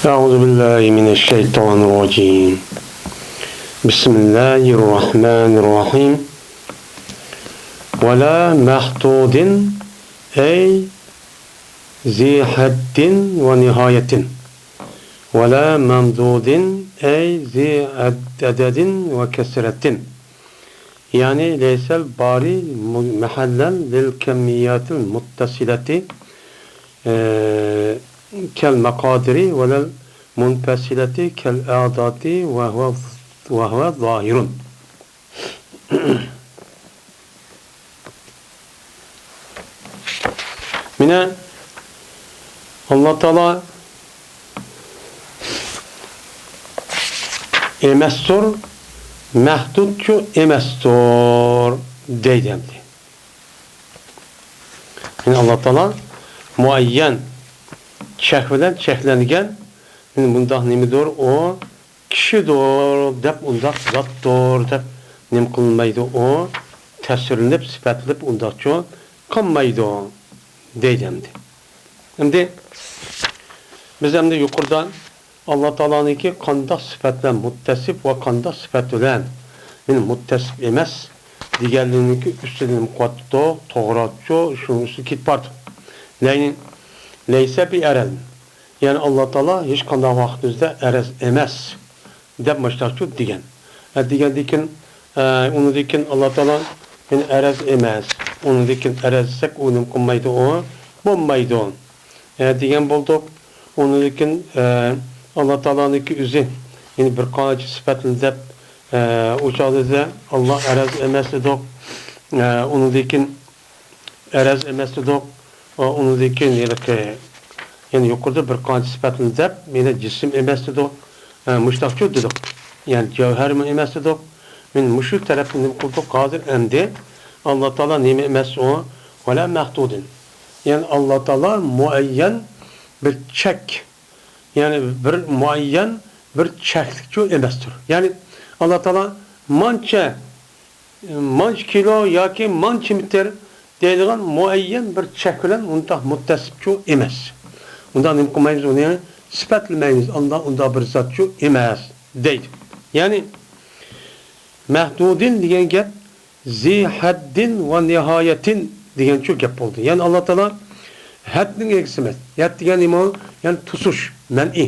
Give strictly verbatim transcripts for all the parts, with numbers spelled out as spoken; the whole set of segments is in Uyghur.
أعوذ بالله من الشيطان الرجيم. بسم الله الرحمن الرحيم. ولا محدود، أي ذي حد ونهاية. ولا ممدود، أي ذي عدد وكثرة. يعني ليس الباري محلا للكميات المتصلة، آه، كالمقادير، ولا المنفصلة كالأعداد، وهو، وهو ظاهر. مانا، ئاللا تائالا ئەمەستۇر، مەھدۇدچۇ ئەمەستۇر دەيدۇ ئەمدى. يەنى ئاللا تائالا مۇئەييەن، چەك بىلەن چەكلەنگەن، يەنى مۇنداق نېمىدۇر ئۇ، كىشىدۇر دەپ، ئۇنداق زاتتۇر دەپ نېمە قىلمايدۇ ئۇ، تەسۋىرلىنىپ، سۈپەتلىنىپ ئۇنداقچۇ قىلمايدۇ دەيدۇ ئەمدى. ئەمدى بىز ئەمدى يۇقىرىدا ئاللا تائالانىڭكى قانداق سۈپەت بىلەن مۇتتەسىپ ۋە قانداق سۈپەت بىلەن، يەنى مۇتتەسىپ ئەمەس دېگەنلىكىنىڭكى ئۈستىدە نېمە قىلىۋاتتۇق؟ توغرا، شۇنىڭ ئۈستىدە كېتىپ باردۇق. لەي-، لەيسە بىئەرەز. يەنى ئاللا تائالا ھېچقانداق ۋاقىت ئۆزىدە ئەرەز ئەمەس دەپ مۇشۇنداقچۇ دېگەن. ئە، دېگەندىن كېيىن، ئە، ئۇنىڭدىن كېيىن ئاللا تائالا يەنى ئەرەز ئەمەس. ئۇنىڭدىن كېيىن ئەرەز دېسەك، ئۇ نېمە قىلمايدۇ ئۇ؟ بولمايدۇ. ئە، دېگەن بولدۇق. ئۇنىڭدىن كېيىن، ئە، ئاللا تائالانىڭكى ئۆزى، يەنى بىر قانچە سۈپەتلىرى دەپ، ئە، ئۇ چاغدا بىز ئاللا ئەرەز ئەمەس دېدۇق. ئە، ئۇنىڭدىن كېيىن ئەرەز ئەمەس دېدۇق. ئۇنىڭدىن كېيىن ھېلىقى، يەنى يۇقىرىدا بىر قانچە سۈپەتلىرى دەپ، يەنە جىسىم ئەمەس دېدۇق. ئە، مۇشتاقچۇ دېدۇق. يەنى جەۋھەرمۇ ئەمەس دېدۇق. مانا مۇشۇ تەرەپنى نېمە قىلدۇق؟ ھازىر ئەمدى ئاللا تائالا نېمە ئەمەس ئۇ؟ ۋەلا مەھدۇدىن. يەنى ئاللا تائالا مۇئەييەن بىر چەك، يەنى بىر مۇئەييەن بىر چەكلىكچۇ ئەمەستۇر. يەنى ئاللا تائالا مانچە، مانچە كىلو ياكى مانچە مېتىر دەيدىغان مۇئەييەن بىر چەك بىلەن ئۇنداق مۇتتەسىپچۇ ئەمەس. ئۇنداق نېمە قىلمايمىز ئۇنى؟ سۈپەتلىمەيمىز. ئاندا ئۇنداق بىر زاتچۇ ئەمەس دەيدۇ. يەنى مەھدۇدىن دېگەن گەپ زى ھەددىن ۋە نىھايەتىن دېگەنچۇ گەپ بولدى. يەنى ئاللا تائالا ھەدنىڭ ئىگىسى ئەمەس. ھەد دېگەن نېمە ئۇ؟ يەنى توسۇش، مەنئى.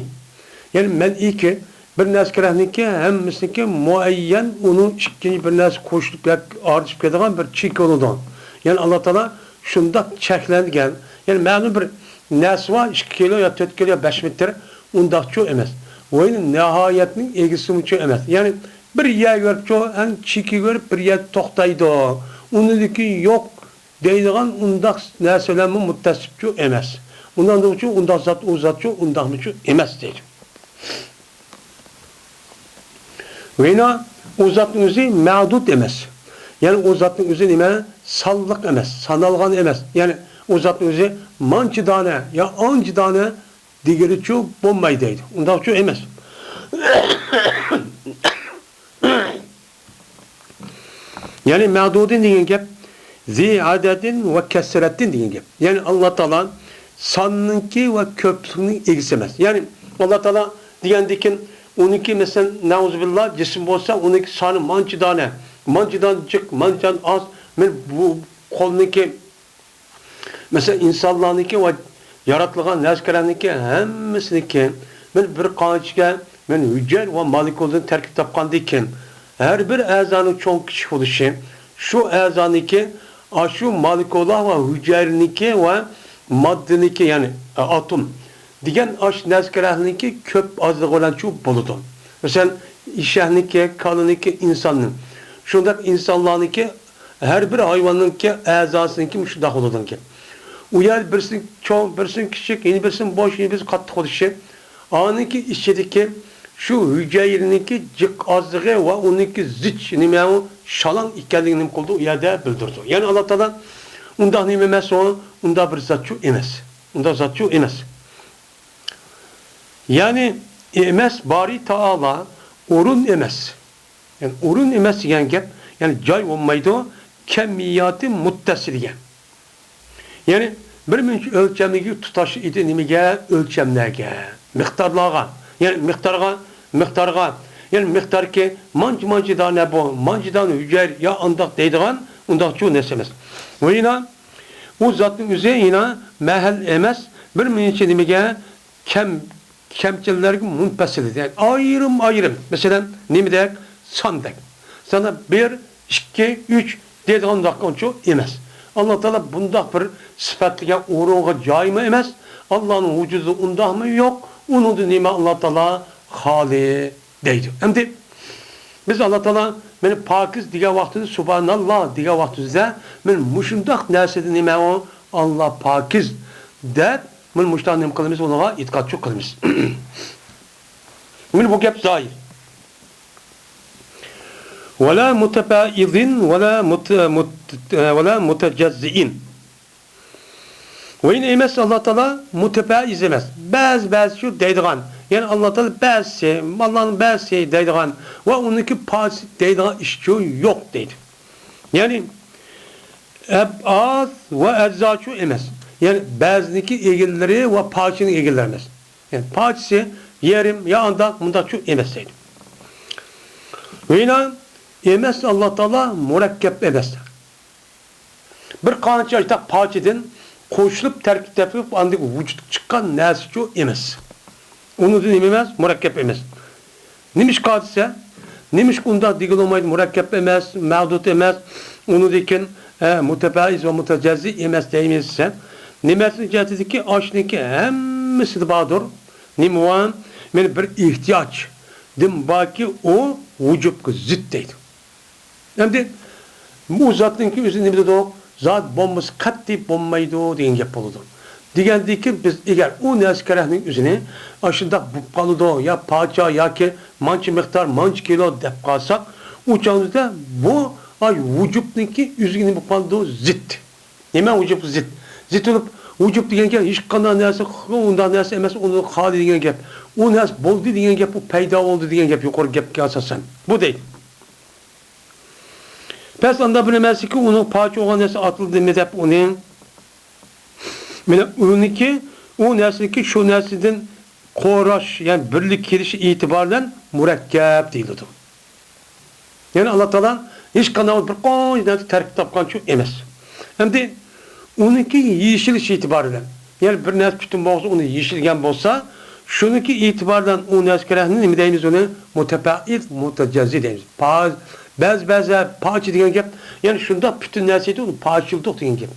يەنى مەنئىكى، بىر نەرسە كېرەكنىكى ھەممىسىنىڭكى مۇئەييەن، ئۇنىڭ ئىككىنچى بىر نەرسە قوشۇلۇپ ياكى ئارىلىشىپ كېتىدىغان بىر چېكى بولىدۇ. يەنى ئاللا تائالا شۇنداق چەكلەنگەن. يەنى مەلۇم بىر نەرسە بار، ئىككى كىلو يا تۆت كىلو يا بەش مېتىر، ئۇنداقچۇ ئەمەس. ۋە نىھايەتنىڭ ئىگىسىمۇچۇ ئەمەس. يەنى بىر يەرگە بېرىپچۇ، ئەڭ چېكىگە بېرىپ بىر يەردە توختايدۇ. ئۇنىڭدىن كېيىن يوق دەيدىغان ئۇنداق نەرسە بىلەنمۇ مۇتتەسىپچۇ ئەمەس. ئۇنىڭدىنچۇ ئۇنداق زات، ئۇ زاتچۇ ئۇنداقمىچۇ ئەمەس دەيدۇ. ۋە يەنە ئۇ زاتنىڭ ئۆزى مەدۇد ئەمەس. يەنى ئۇ زاتنىڭ ئۆزى نېمە؟ سانلىق ئەمەس، سانالغان ئەمەس. يەنى ئۇ زاتنىڭ ئۆزى مانچە دانە يا ئانچە دانە دېگىلىچۇ بولماي دەيدۇ. ئۇنداقچۇ ئەمەس. يەنى مەدۇدىن دېگەن گەپ زى ئەدەدىن ۋە كەسرەتىن دېگەن گەپ. يەنى ئاللا تائالا ساننىڭكى ۋە كۆپلۈكنىڭ ئىگىسى ئەمەس. يەنى ئاللا تائالا دېگەندىكىن ئۇنىڭكى، مەسىلەن، نەئۇزۇبىللا، جىسىم بولسا، ئۇنىڭكى سانى مانچە دانە، مانچە دانە جىق، مانچە دانە ئاز. مەن بۇ قولنىڭكى، مەسىلەن، ئىنسانلارنىڭكى ۋە ياراتىلغان نەرسىلەرنىڭكى ھەممىسىنىڭكى مەن بىر قانچىگە مەن ھۈجەيرە ۋە مولېكۇلىدىن تەركىب تاپقاندىكىن، ھەر بىر ئەزانىڭ چوڭ كىچىك بولۇشى، شۇ ئەزانىڭكى، ئاشۇ مولېكۇلا ۋە ھۈجەيرىنىڭكى ۋە ماددىنىڭكى، يەنى ئاتوم دېگەن ئاشۇ نەرسىلەرنىڭكى كۆپ ئازلىقى بىلەنچۇ بولىدۇ. مەسىلەن، ئېشەكنىڭكى، كالىنىڭكى، ئىنساننىڭ، شۇنداق ئىنسانلارنىڭكى ھەر بىر ھايۋاننىڭكى ئەزاسىنىڭكى مۇشۇنداق بولىدىكەن. ئۇ يەر بىرسى چوڭ، بىرسى كىچىك، يەنە بىرسى بوش، يەنە بىرسى قاتتىق بولۇشى. ئانىڭكى ئىچىدىكى شۇ ھۈجەيرىنىڭكى جىق ئازلىقى ۋە ئۇنىڭكى زىچ، نېمە ئۇ، شالاڭ ئىكەنلىكىنى نېمە قىلىدۇ؟ ئۇ يەردە بىلدۈرىدۇ. يەنى ئاللا تائالا ئۇنداق نېمە ئەمەس ئۇ، ئۇنداق بىر زاتچۇ ئەمەس. ئۇنداق زاتچۇ ئەمەس. يەنى ئەمەس، بارى تائالا ئورۇن ئەمەس. يەنى ئورۇن ئەمەس دېگەن گەپ، يەنى جاي بولمايدۇ، كەمىياتى مۇتتەسىل دېگەن. يەنى بىر مۇنچە ئۆلچەملىكى تۇتاش ئىدى نېمىگە؟ ئۆلچەملەرگە. مىقدارلارغا، يەنى مىقدارغا، مىقدارغا، يەنى مىقداركى مانچە-مانچە دانە بۇ، مانچە دانە ھۈجەيرە يا ئانداق دەيدىغان ئۇنداقچۇ نەرسە ئەمەس. ۋە يەنە ئۇ زاتنىڭ ئۆزى يەنە مەھەل ئەمەس، بىر نەچچە نېمىگە كەم، كەمچىللەرگە مۇنپەسىل، يەنى ئايرىم-ئايرىم. مەسىلەن، نېمىدەك؟ ساندەك. ساندا بىر، ئىككى، ئۈچ دەيدىغان ئۇنداق ئۇنچۇ ئەمەس. ئاللا تائالا بۇنداق بىر سۈپەتلىگەن ئورۇنغا جايمۇ ئەمەس. ئاللانىڭ ۋۇجۇدىدا ئۇنداقمۇ يوق. ئۇنىڭدىن نېمە ئاللا تائالا خالىي دەيدۇ. ئەمدى بىز ئاللا تائالا مېنى پاكىز دېگەن ۋاقتىدا، سۇبھاناللا دېگەن ۋاقتىمىزدا، مېنى مۇشۇنداق نەرسىدىن نېمە ئۇ؟ ئاللا پاكىز دەپ، مېنى مۇشۇنداق نېمە قىلىمىز، ئۇنىڭغا ئېتىقادچۇ قىلىمىز. مېنى بۇ گەپ زاھىر. ۋەلا مۇتەپەئىزىن ۋەلا مۇت-، مۇت-، ۋەلا مۇتەجەززىئىن. ۋە يەنە ئەمەس، ئاللا تائالا مۇتەپەئىز ئەمەس. بەزى، بەزى شۇ دەيدىغان. يەنى ئاللا تائالا بەزىسى، ئاللانىڭ بەزىسى دەيدىغان ۋە ئۇنىڭكى پارچىسى دەيدىغان ئىشچۇ يوق دەيدۇ. يەنى ئەپ-، ئاز ۋە ئەجزاچۇ ئەمەس. يەنى بەزىنىڭكى ئىگىلىرى ۋە پارچىنىڭ ئىگىلىرى ئەمەس. يەنى پارچىسى يېرىم يا ئانداق مۇنداقچۇ ئەمەس دەيدۇ. ۋە يەنە ئەمەس، ئاللا تائالا مۇرەككەپ ئەمەس. بىر قانچە ئاشتاق پارچىدىن قوشۇلۇپ تەركىب تېپىپ ئاندىن ۋۇجۇدقا چىققان نەرسىچۇ ئەمەس. ئۇنىڭدىن نېمە ئەمەس؟ مۇرەككەپ ئەمەس. نېمىشقا دېسە، نېمىشقا ئۇنداق دېگىلى بولمايدۇ؟ مۇرەككەپ ئەمەس، مەھدۇد ئەمەس، ئۇنىڭدىن كېيىن، ئە، مۇتەپەئىز ۋە مۇتەجەززى ئەمەس دەيمىز دېسە، نېمە جەھەتتىكى ئاشنىڭكى ھەممىسىدە باردۇر. نېمە بار؟ مانا بىر ئېھتىياجدىن باركى، ئۇ ۋۇجۇبقا زىت دەيدۇ. ئەمدى ئۇ زاتنىڭكى ئۆزى نېمە دېدۇق؟ زات بولمىسا قەتئىي بولمايدۇ دېگەن گەپ بولىدۇ. دېگەندىكىن بىز ئەگەر ئۇ نەرسە كېرەكنىڭ ئۆزىنى ئاشۇنداق بولۇپ قالىدۇ، يا پارچە ياكى مانچە مىقدار، مانچە كىلو دەپ قالساق، ئۇ چاغدا بۇ ئاي ۋۇجۇبنىڭكى ئۆزىگە نېمە بولۇپ قالىدۇ؟ زىت. نېمە ۋۇجۇبقا زىت؟ زىت بولۇپ، ۋۇجۇب دېگەن گەپ ھېچقانداق نەرسە، ئۇنداق نەرسە ئەمەس، ئۇنى خالىي دېگەن گەپ. ئۇ نەرسە بولدى دېگەن گەپ، ئۇ پەيدا بولدى دېگەن گەپ، يۇقىرىقى گەپكە ئاساسەن. بۇ دەيدۇ. بەس ئاندا بىر نېمەسىكى، ئۇنىڭ پارچە بولغان نەرسە ئاتىلدىمۇ دەپ ئۇنى، مانا ئۇنىڭكى، ئۇ نەرسىنىڭكى شۇ نەرسىدىن قوراش، يەنى بىرلىككە كېلىشى ئېتىبارى بىلەن مۇرەككەپ دېيىلىدۇ. يەنى ئاللا تائالا ھېچقانداق بىر قانچە نەرسە تەركىب تاپقانچۇ ئەمەس. ئەمدى ئۇنىڭكى يېشىلىش ئېتىبارى بىلەن، يەنى بىر نەرسە پۈتۈن بولسا، ئۇنى يېشىلگەن بولسا، شۇنىڭكى ئېتىبارى بىلەن ئۇ نەرسىگە نېمە دەيمىز ئۇنى؟ مۇتەپەئىل، مۇتەجەززى دەيمىز. پا-، بەزى، بەزى پارچە دېگەن گەپ، يەنى شۇنداق پۈتۈن نەرسە ئىدى، ئۇنى پارچىلىدۇق دېگەن گەپ.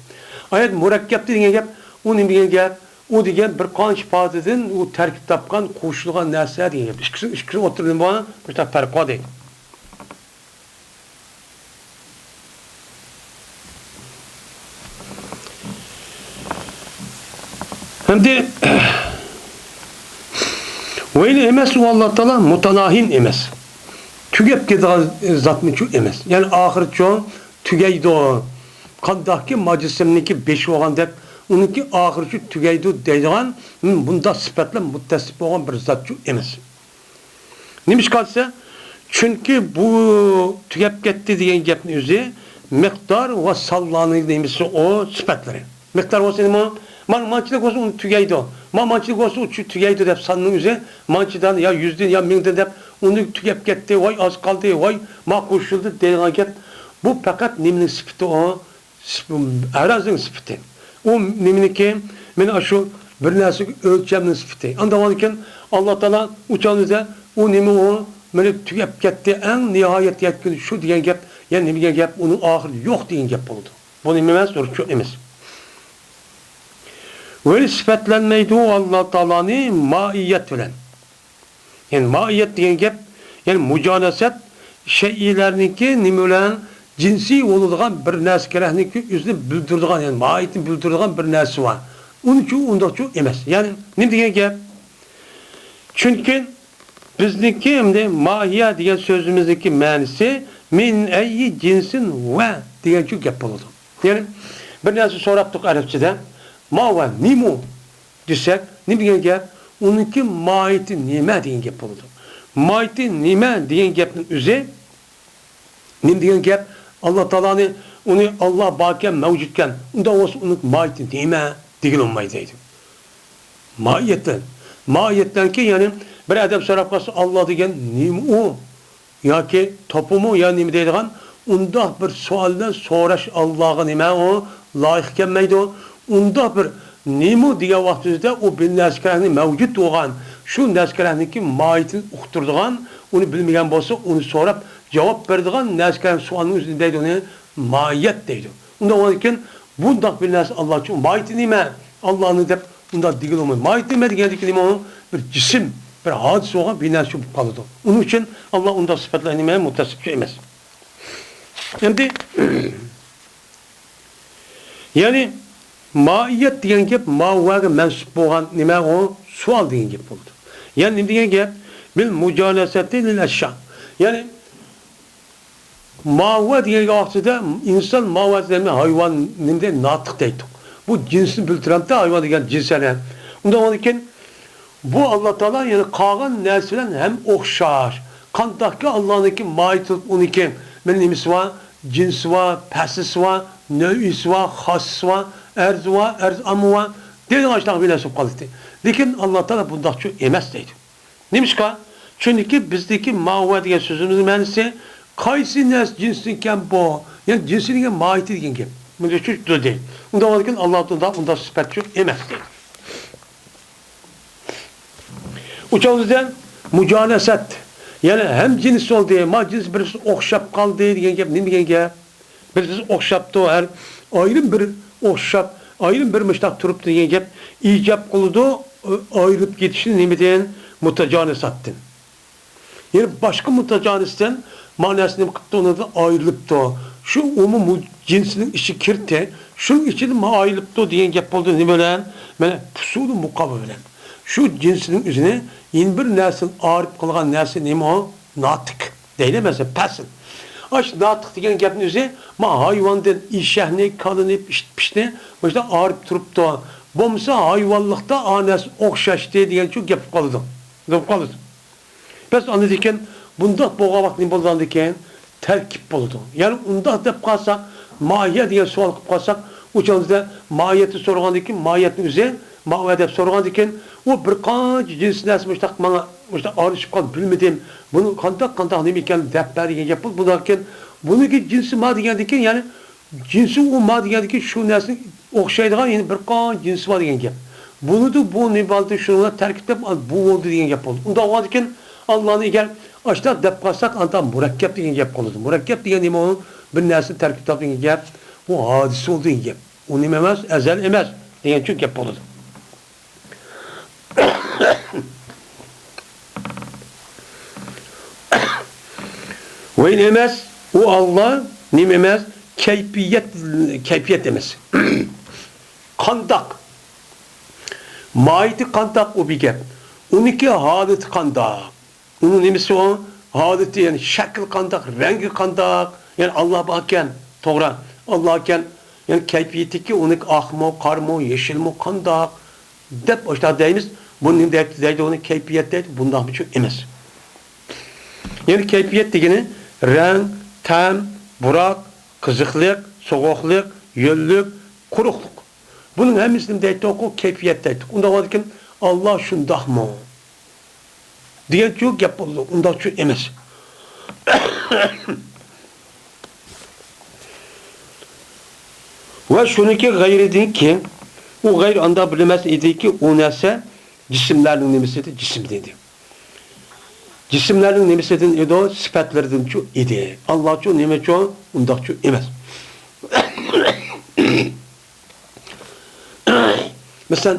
ئايەت مۇرەككەپتە دېگەن گەپ، ئۇ نېمە دېگەن گەپ؟ ئۇ دېگەن بىر قانچە پارچىدىن ئۇ تەركىب تاپقان، قوشۇلغان نەرسە دېگەن گەپ. ئىككىسى، ئىككىسى ئوتتۇرىدىن بولغان مۇشۇنداق پەرق بار دەيدۇ. ئەمدى ۋەيلى ئەمەس، ئۇ ئاللا تائالا مۇتاناھىن ئەمەس. تۈگەپ كېتىدىغان زاتمۇچۇ ئەمەس. يەنى ئاخىرىچۇ تۈگەيدۇ. قانداقكى ما جىسىمنىڭكى بېشى بولغاندەك، ئۇنىڭكى ئاخىرىچۇ تۈگەيدۇ دەيدىغان، مۇنداق سۈپەت بىلەن مۇتتەسىپ بولغان بىر زاتچۇ ئەمەس. نېمىشقا دېسە، چۈنكى بۇ تۈگەپ كەتتى دېگەن گەپنىڭ ئۆزى مىقدار ۋە سانلارنىڭ نېمىسى ئۇ سۈپەتلىرى. مىقدار بولسا نېمە؟ مانا مانچىلىك بولسا ئۇنى تۈگەيدۇ. مانا مانچىلىك بولسا ئۇ چۈ-، تۈگەيدۇ دەپ ساننىڭ ئۆزى مانچىدىن يا يۈزدىن يا مىڭدىن دەپ ئۇنى تۈگەپ كەتتى، ۋاي ئاز قالدى، ۋاي ما قوشۇلدى دەيدىغان گەپ. بۇ پەقەت نېمىنىڭ سۈپىتى ئۇ؟ سۈپ-، ئەرەزنىڭ سۈپىتى. ئۇ نېمىنىڭكى؟ مانا ئاشۇ بىر نەرسىگە ئۆلچەمنىڭ سۈپىتى. ئانداق بولغاندىكىن ئاللا تائالا ئۇ چاغدا ئۇ نېمە ئۇ؟ مانا تۈگەپ كەتتى، ئەڭ نىھايەت يەتكىنى شۇ دېگەن گەپ، يەنى نېمە دېگەن گەپ؟ ئۇنىڭ ئاخىرى يوق دېگەن گەپ بولىدۇ. بۇ نېمە ئەمەس؟ رۇجۇ ئەمەس. ۋە سۈپەتلەنمەيدۇ ئاللا تائالانى مائىيەت بىلەن. يەنى مائىيەت دېگەن گەپ، يەنى مۇجاناسەت شەيئىلەرنىڭكى نېمە بىلەن؟ جىنسىي بولىدىغان بىر نەرسە كېرەكنىڭكى ئۆزىنى بىلدۈرىدىغان، يەنى ماھىيىتىنى بىلدۈرىدىغان بىر نەرسە بار. ئۇنىڭچۇ ئۇنداقچۇ ئەمەس. يەنى نېمە دېگەن گەپ؟ چۈنكى بىزنىڭكى ئەمدى ماھىيە دېگەن سۆزىمىزنىڭكى مەنىسى مىن ئەييى جىنسىن ۋە دېگەنچۇ گەپ بولىدۇ. يەنى بىر نەرسە سوراپتۇق ئەرەبچىدە. ما ۋە نېمە ئۇ دېسەك، نېمە دېگەن گەپ؟ ئۇنىڭكى ماھىيىتى نېمە دېگەن گەپ بولىدۇ. ماھىيىتى نېمە دېگەن گەپنىڭ ئۆزى، نېمە دېگەن گەپ؟ ئاللا تائالانى، ئۇنى ئاللا باركەن، مەۋجۇتكەن، ئۇنداق بولسا ئۇنىڭ ماھىيىتى نېمە دېگىلى بولمايدۇ دەيدۇ. ماھىيەتتىن. مائىيەتتىن كېيىن، يەنى بىر ئادەم سوراپ قالسا، «ئاللا دېگەن نېمە ئۇ؟ ياكى توپىمۇ يا نېمە؟» دەيدىغان ئۇنداق بىر سوئال بىلەن سوراش ئاللاغا نېمە ئۇ لايىق كەلمەيدۇ. ئۇنداق بىر نېمە دېگەن ۋاقتىمىزدا ئۇ بىر نەرسە كېرەكنى مەۋجۇت بولغان، شۇ نەرسە كېرەكنىڭكى ماھىيىتىنى ئۇقتۇرىدىغان، ئۇنى بىلمىگەن بولسا، ئۇنى سوراپ جاۋاب بېرىدىغان نەرسە كېرەك سوئالنىڭ ئۆزىنى دەيدۇ، ئۇنى ماھىيەت دەيدۇ. ئۇنداق بولغاندىكىن، بۇنداق بىر نەرسە ئاللا ئۈچۈن ماھىيىتى نېمە؟ ئاللانى دەپ ئۇنداق دېگىلى بولمايدۇ. ماھىيىتى نېمە دېگەندىكىن نېمە ئۇ؟ بىر جىسىم، بىر ھادىسە بولغان بىر نەرسە بولۇپ قالىدۇ. ئۇنىڭ ئۈچۈن ئاللا ئۇنداق سۈپەتلەرگە نېمە مۇتەسسىپچۇ ئەمەس. ئەمدى، يەنى مائىيەت دېگەن گەپ ماۋۇغا مەنسۇپ بولغان نېمە ئۇ؟ سوئال دېگەن گەپ بولىدۇ. يەنى نېمە دېگەن گەپ؟ بىل مۇجانەسەتى لىل ئەشيا. يەنى ماۋۇ دېگەن ۋاقتىدا ئىنسان، ماۋۇ دېگەن ھايۋان نېمىدەي ناتىق دەيدۇق. بۇ جىنسنى بىلدۈرەمتى ھايۋان دېگەن جىنسەنە. ئۇنداق بولغاندىكىن بۇ ئاللا تائالا يەنى قالغان نەرسە بىلەن ھەم ئوخشاش. قانداقكى ئاللانىڭكى ماھىيىتى، ئۇنىڭكى مەن نېمىسى بار، جىنسى بار، پەسلىسى بار، نەۋئىسى بار، خاسسىسى بار، ئەرزى بار، ئەرز ئاممىسى بار دەيدىغان ئاشۇنداق بىر نەرسە بولۇپ قالدى. لېكىن ئاللا تائالا بۇنداقچۇ ئەمەس دەيدۇ. نېمىشقا؟ چۈنكى بىزدىكى ماۋۇ دېگەن سۆزىمىزنىڭ مەنىسى قايسى نەرسە جىنسىدىن ئىكەن بۇ؟ يەنى جىنسى دېگەن ماھىيىتى دېگەن گەپ. مۇنداق چۈشەندى. ئۇنداق بولغاندىكىن ئاللا تائالا ئۇنداق سۈپەتچۇ ئەمەس دەيدۇ. ئۇ چاغدا مۇجانەسەت، يەنى ھەم جىنس بولدى، ما جىنس بىرسى ئوخشاپ قالدى دېگەن گەپ نېمە دېگەن گەپ؟ بىر-بىرسىگە ئوخشاپتۇ، ھەر ئايرىم بىر ئوخشاپ، ئايرىم بىر مۇشتاق تۇرۇپتۇ دېگەن گەپ ئىجاب قىلىدۇ، ئايرىلىپ كېتىشنى نېمىدىن؟ مۇتاجانىساتتىن. يەنى باشقا مۇتاجانىستىن مەنىسى نېمە قىپتۇ، ئۇنىڭدىن ئايرىلىپتۇ. شۇ ئۇمۇ مۇ-، جىنسنىڭ ئىچىگە كىردى، شۇنىڭ ئىچىدە ما ئايرىلىپتۇ دېگەن گەپ بولدى. نېمە بىلەن؟ مانا پۇسۇلى مۇقابىل بىلەن. شۇ جىنسنىڭ ئۆزىنى يەنە بىر نەرسىدىن ئايرىپ قىلغان نەرسە نېمە ئۇ؟ ناتىق. دەيلى مەسىلەن، پەسىل. ئاش ناتىق دېگەن گەپنى ئۆزى، ما ھايۋاندىن ئېشەكنى، كالىنى، پىشت-پىشتنى مۇشۇنداق ئايرىپ تۇرۇپتۇ. بولمىسا ھايۋانلىقتا ئانەسى ئوخشاشتى دېگەنچۇ گەپ قالىدۇ. گەپ قالىدۇ. بەس ئاندىن كېيىن بۇنداق بولغان ۋاقىت نېمە بولىدۇ ئاندىن كېيىن؟ تەركىب بولىدۇ. يەنى ئۇنداق دەپ قالساق، ماھىيە دېگەن سوئال قىلىپ قالساق، ئۇ چاغدا ماھىيەتنى سورىغاندىن كېيىن، ماھىيەتنىڭ ئۆزى ماۋۇ دەپ سورىغاندىن كېيىن، ئۇ بىر قانچە جىنس نەرسە مۇشۇنداق ماڭا مۇشۇنداق ئارىلىشىپ قالدى، بىلمىدىم. بۇنىڭ قانداق، قانداق نېمە ئىكەنلىكىنى دەپ بەر دېگەن گەپ بولدى. بۇنداق ئىكەن، بۇنىڭكى جىنسى ما دېگەندىكىن، يەنى جىنسى ئۇ ما دېگەندىكىن، شۇ نەرسىنى ئوخشايدىغان يەنە بىر قانچە جىنسى بار دېگەن گەپ. بۇنىدۇ، بۇ نېمە بولدى، شۇنىڭ بىلەن تەركىبلەپ، بۇ بولدى دېگەن گەپ بولدى. ئۇنداق بولغاندىكىن، ئاللانى ئەگەر ئاشۇنداق دەپ قالساق، ئاندا مۇرەككەپ دېگەن گەپ قالىدۇ. مۇرەككەپ دېگەن نېمە ئۇ؟ بىر نەرسىنى تەركىبلەپ دېگەن گەپ. بۇ ھادىسە بولدى دېگەن گەپ. ئۇ نېمە ئەمەس، ئەزەل ئەمەس دېگەنچۇ گەپ بولىدۇ. ۋەين ئەمەس، ئۇ ئاللا نېمە ئەمەس، كەيپىيەت، كەيپىيەت ئەمەس. قانداق؟ ماھىيىتى قانداق ئۇ بىر گەپ. ئۇنىڭكى ھالىتى قانداق؟ ئۇنىڭ نېمىسى ئۇ؟ ھالىتى، يەنى شەكلى قانداق، رەڭگى قانداق؟ يەنى ئاللا باركەن، توغرا، ئاللا ئىكەن، يەنى كەيپىيىتىكى ئۇنىڭ ئاقمۇ، قارىمۇ، يېشىلمۇ، قانداق دەپ ئاشۇنداق دەيمىز. بۇنى نېمە دەيدۇ؟ دەيدۇ ئۇنى كەيپىيەت دەيدۇ، بۇنداقمۇچۇ ئەمەس. يەنى كەيپىيەت دېگىنى رەڭ، تەم، پۇراق، قىزىقلىق، سوغۇقلۇق، ھۆللۈك، قۇرۇقلۇق. بۇنىڭ ھەممىسىنى دەيتتۇق، كەيپىيەت دەيتتۇق. ئۇنداق بولىدىكەن، ئاللا شۇنداقمۇ دېگەنچۇ گەپ بولىدۇ. ئۇنداقچۇ ئەمەس. ۋە شۇنىڭكى غەيرىدىنكى، ئۇ غەيرى ئاندا بىلمەس ئىدىكى، ئۇ نەرسە جىسىملەرنىڭ نېمىسى ئىدى؟ جىسىم ئىدى. جىسىملەرنىڭ نېمىسىدىن ئىدى؟ سۈپەتلىرىدىنچۇ ئىدى. ئاللاچۇ نېمىچۇ؟ ئۇنداقچۇ ئەمەس. مەسىلەن،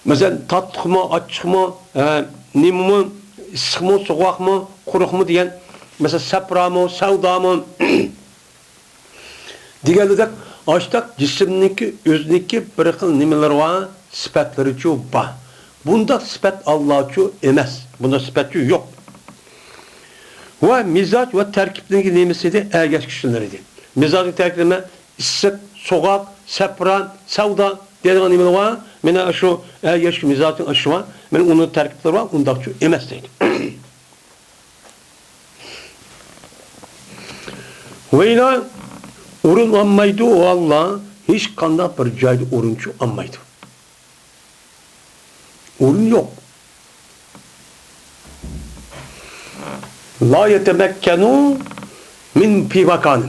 مەسىلەن، تاتلىقمۇ، ئاچچىقمۇ، ھە، نېمىمۇ، ئىسسىقمۇ، سوغۇقمۇ، قۇرۇقمۇ دېگەن، مەسىلەن، سەپرامۇ، سەۋدامۇ دېگەندەك، ئاشتاق جىسىمنىڭكى ئۆزىنىڭكى بىر خىل نېمىلىرى بار، سۈپەتلىرىچۇ بار. بۇنداق سۈپەت ئاللاچۇ ئەمەس، بۇنداق سۈپەتچۇ يوق. ۋە مىزاج ۋە تەركىبنىڭكى نېمىسى ئىدى؟ ئەگەشكۈچلىرى ئىدى. مىزاجنىڭ تەركىبى ئىسسىق، سوغۇق، سەپرا، سەۋدا دەيدىغان نېمىلەر بار؟ مانا شۇ ئەگەشكۈ مىزاجنىڭ ئىشى بار. مانا ئۇنىڭ تەركىبلىرى بار، ئۇنداقچۇ ئەمەس دەيدۇ. ۋەيلا ئورۇن ئالمايدۇ، ئۇ ئاللا ھېچقانداق بىر جايدا ئورۇنچۇ ئالمايدۇ. ئورۇن يوق. لا يتمكن من في مكان.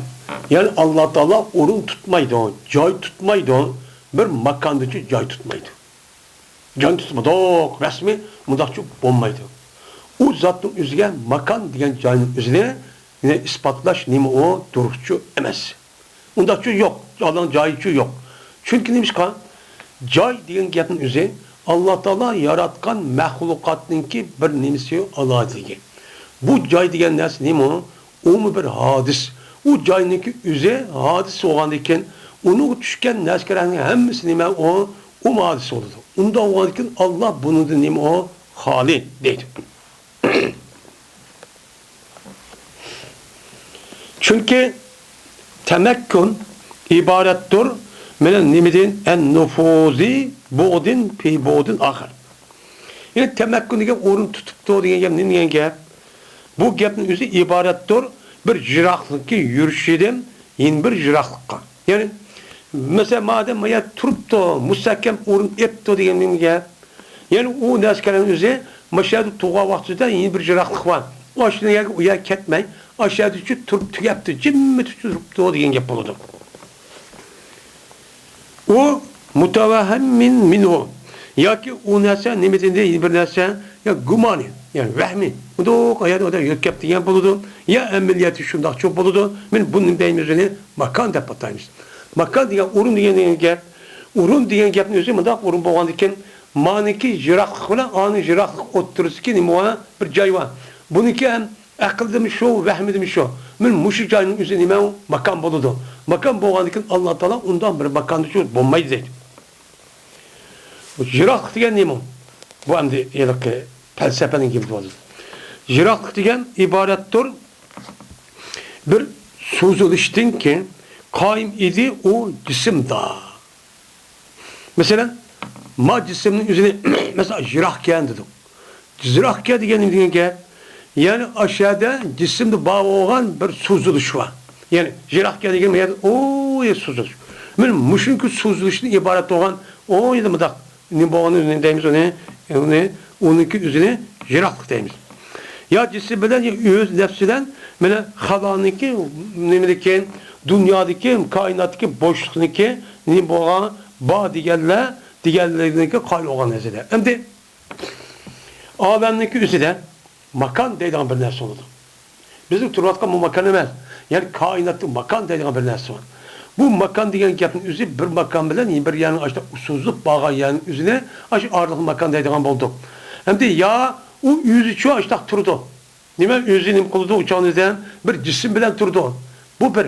يەنى ئاللا تائالا ئورۇن تۇتمايدۇ، جاي تۇتمايدۇ، بىر ماكاندىچۇ جاي تۇتمايدۇ. جاي تۇتمىدۇق، رەسمىي مۇنداقچۇ بولمايدۇ. ئۇ زاتنىڭ ئۆزىگە ماكان دېگەن جاينىڭ ئۆزىنى يەنە ئىسپاتلاش نېمە ئۇ؟ دۇرۇسچۇ ئەمەس. ئۇنداقچۇ يوق، ئاللاھنىڭ جايىچۇ يوق. چۈنكى نېمىشقا؟ جاي دېگەن گەپنىڭ ئۆزى ئاللا تائالا ياراتقان مەخلۇقاتنىڭكى بىر نېمىسى، ئالاھىدىلىكى. بۇ جاي دېگەن نەرسە نېمە ئۇ؟ ئۇمۇ بىر ھادىس. ئۇ جاينىڭكى ئۆزى ھادىس بولغاندىن كېيىن، ئۇنىڭغا چۈشكەن نەرسىلەرنىڭ ھەممىسى نېمە ئۇ؟ ئۇمۇ ھادىس بولىدۇ. ئۇنداق بولغاندىن كېيىن، ئاللا بۇنىڭدىن نېمە ئۇ؟ خالىي دەيدۇ. چۈنكى تەمەككۇن ئىبارەتتۇر مىنەن نېمىدىن؟ ئەن نۇفۇزى بۇغدىن پى بۇغدىن ئاخىر. يەنى تەمەككۇن دېگەن ئورۇن تۇتۇپتۇ دېگەن گەپ نېمە دېگەن گەپ؟ بۇ گەپنىڭ ئۆزى ئىبارەتتۇر بىر يىراقلىققا يۈرۈشىدىن يەنە بىر يىراقلىققا. يەنى، مەسىلەن، مادەم ما يەردە تۇرۇپتۇ، مۇستەھكەم ئورۇن ئېپتۇ دېگەن نېمە گەپ؟ يەنى ئۇ نەرسىلەرنىڭ ئۆزى مۇشۇ يەردە تۇرغان ۋاقتىدا يەنە بىر يىراقلىق بار. ئاشۇ يەرگە ئۇ يەرگە كەتمەي، ئاشۇ يەردىچۇ تۇرۇپ تۈگەپتۇ، جىممىدە تۇرۇپتۇ دېگەن گەپ بولىدۇ. ئۇ مۇتەۋەھھىممىن مىنھۇ. ياكى ئۇ نەرسە نېمە دېدى؟ يەنە بىر نەرسە، يا گۇمانى، يا ۋەھمى. مۇنداق ئايەت ئادەم يۆتكەپ دېگەن بولىدۇ. يا ئەمەلىيەتى شۇنداقچۇ بولىدۇ. مەن بۇنى دەيمىز، ئۇنى ماكان دەپ ئاتايمىز. ماكان دېگەن ئورۇن دېگەن، دېگەن گەپ. ئورۇن دېگەن گەپنىڭ ئۆزى مۇنداق ئورۇن بولغاندىكىن، مانىڭكى يىراقلىق بىلەن ئانىڭ يىراقلىق ئوتتۇرىسىدىكى نېمە بار؟ بىر جاي بار. بۇنىڭكى ھەم ئەقىلدىمۇ شۇ، ۋەھمىدىمۇ شۇ. مەن مۇشۇ جاينىڭ ئۆزى نېمە؟ ماكان بولىدۇ. ماكان بولغاندىكىن، ئاللا تائالا ئۇنداق بىر ماكاندىچۇ بولمايدۇ دەيدۇ. يىراقلىق دېگەن نېمە؟ بۇ ئەمدى ھېلىقى پەلسەپىنىڭ گېپى بولدى. يىراقلىق دېگەن ئىبارەتتۇر بىر سوزۇلۇشتىنكى، قائىم ئىدى ئۇ جىسىمدا. مەسىلەن، ما جىسىمنىڭ ئۆزىنى، مەسىلەن، يىراقكەن دېدۇق. يىراقكەن دېگەن نېمە دېگەن گەپ؟ يەنى ئاشۇ يەردە جىسىمدا بار بولغان بىر سوزۇلۇش بار. يەنى يىراقكەن دېگەن يەردە ئۇ يەر سوزۇلۇش. مانا مۇشۇنىڭكى سوزۇلۇشتىن ئىبارەت بولغان ئۇ يەردە مۇنداق نېمە بولغاننى دەيمىز ئۇنى، ئۇنى، ئۇنىڭكى ئۆزىنى يىراقلىق دەيمىز. يا جىسىم بىلەن، يا ئۆز نەپسى بىلەن، مانا خالانىڭكى، نېمىدىكى، دۇنيادىكى، كائىناتتىكى بوشلۇقنىڭكى نېمە بولغان، بار دېگەنلەر، دېگەنلىرىنىڭكى قائىل بولغان نەرسىدە. ئەمدى ئالەمنىڭكى ئۆزىدە ماكان دەيدىغان بىر نەرسە بولىدۇ. بىزنىڭ تۇرۇۋاتقان بۇ ماكان ئەمەس. يەنى كائىناتتا ماكان دەيدىغان بىر نەرسە بار. بۇ ماكان دېگەن گەپنىڭ ئۆزى بىر ماكان بىلەن يەنە بىر يەرنىڭ ئاشۇنداق سوزۇلۇپ بارغان يەرنىڭ ئۆزىنى ئاشۇ ئارىلىق ماكان دەيدىغان بولدۇق. ئەمدى يا ئۇ ئۆزىچۇ ئاشۇنداق تۇرىدۇ. نېمە ئۆزى نېمە قىلىدۇ؟ ئۇ چاغدا بىر جىسىم بىلەن تۇرىدۇ. بۇ بىر.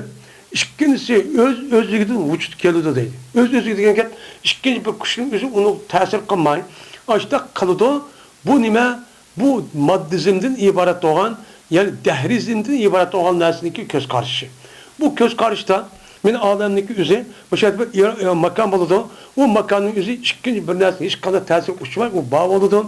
ئىككىنچىسى ئۆز ئۆزلۈكىدىن ۋۇجۇدقا كېلىدۇ دەيدۇ. ئۆز ئۆزلۈكى دېگەن گەپ ئىككىنچى بىر كۈچنىڭ ئۆزى ئۇنىڭغا تەسىر قىلماي ئاشۇنداق قىلىدۇ. بۇ نېمە؟ بۇ ماددىزمدىن ئىبارەت بولغان، يەنى دەھرىزمدىن ئىبارەت بولغان نەرسىنىڭكى كۆز قارىشى. بۇ كۆز قارىشتا مانا ئالەمنىڭكى ئۆزى مۇشۇ يەردە بىر يېر-، ماكان بولىدۇ. ئۇ ماكاننىڭ ئۆزى ئىككىنچى بىر نەرسە ھېچقانداق تەسىرگە ئۇچرىماي، ئۇ بار بولىدۇ.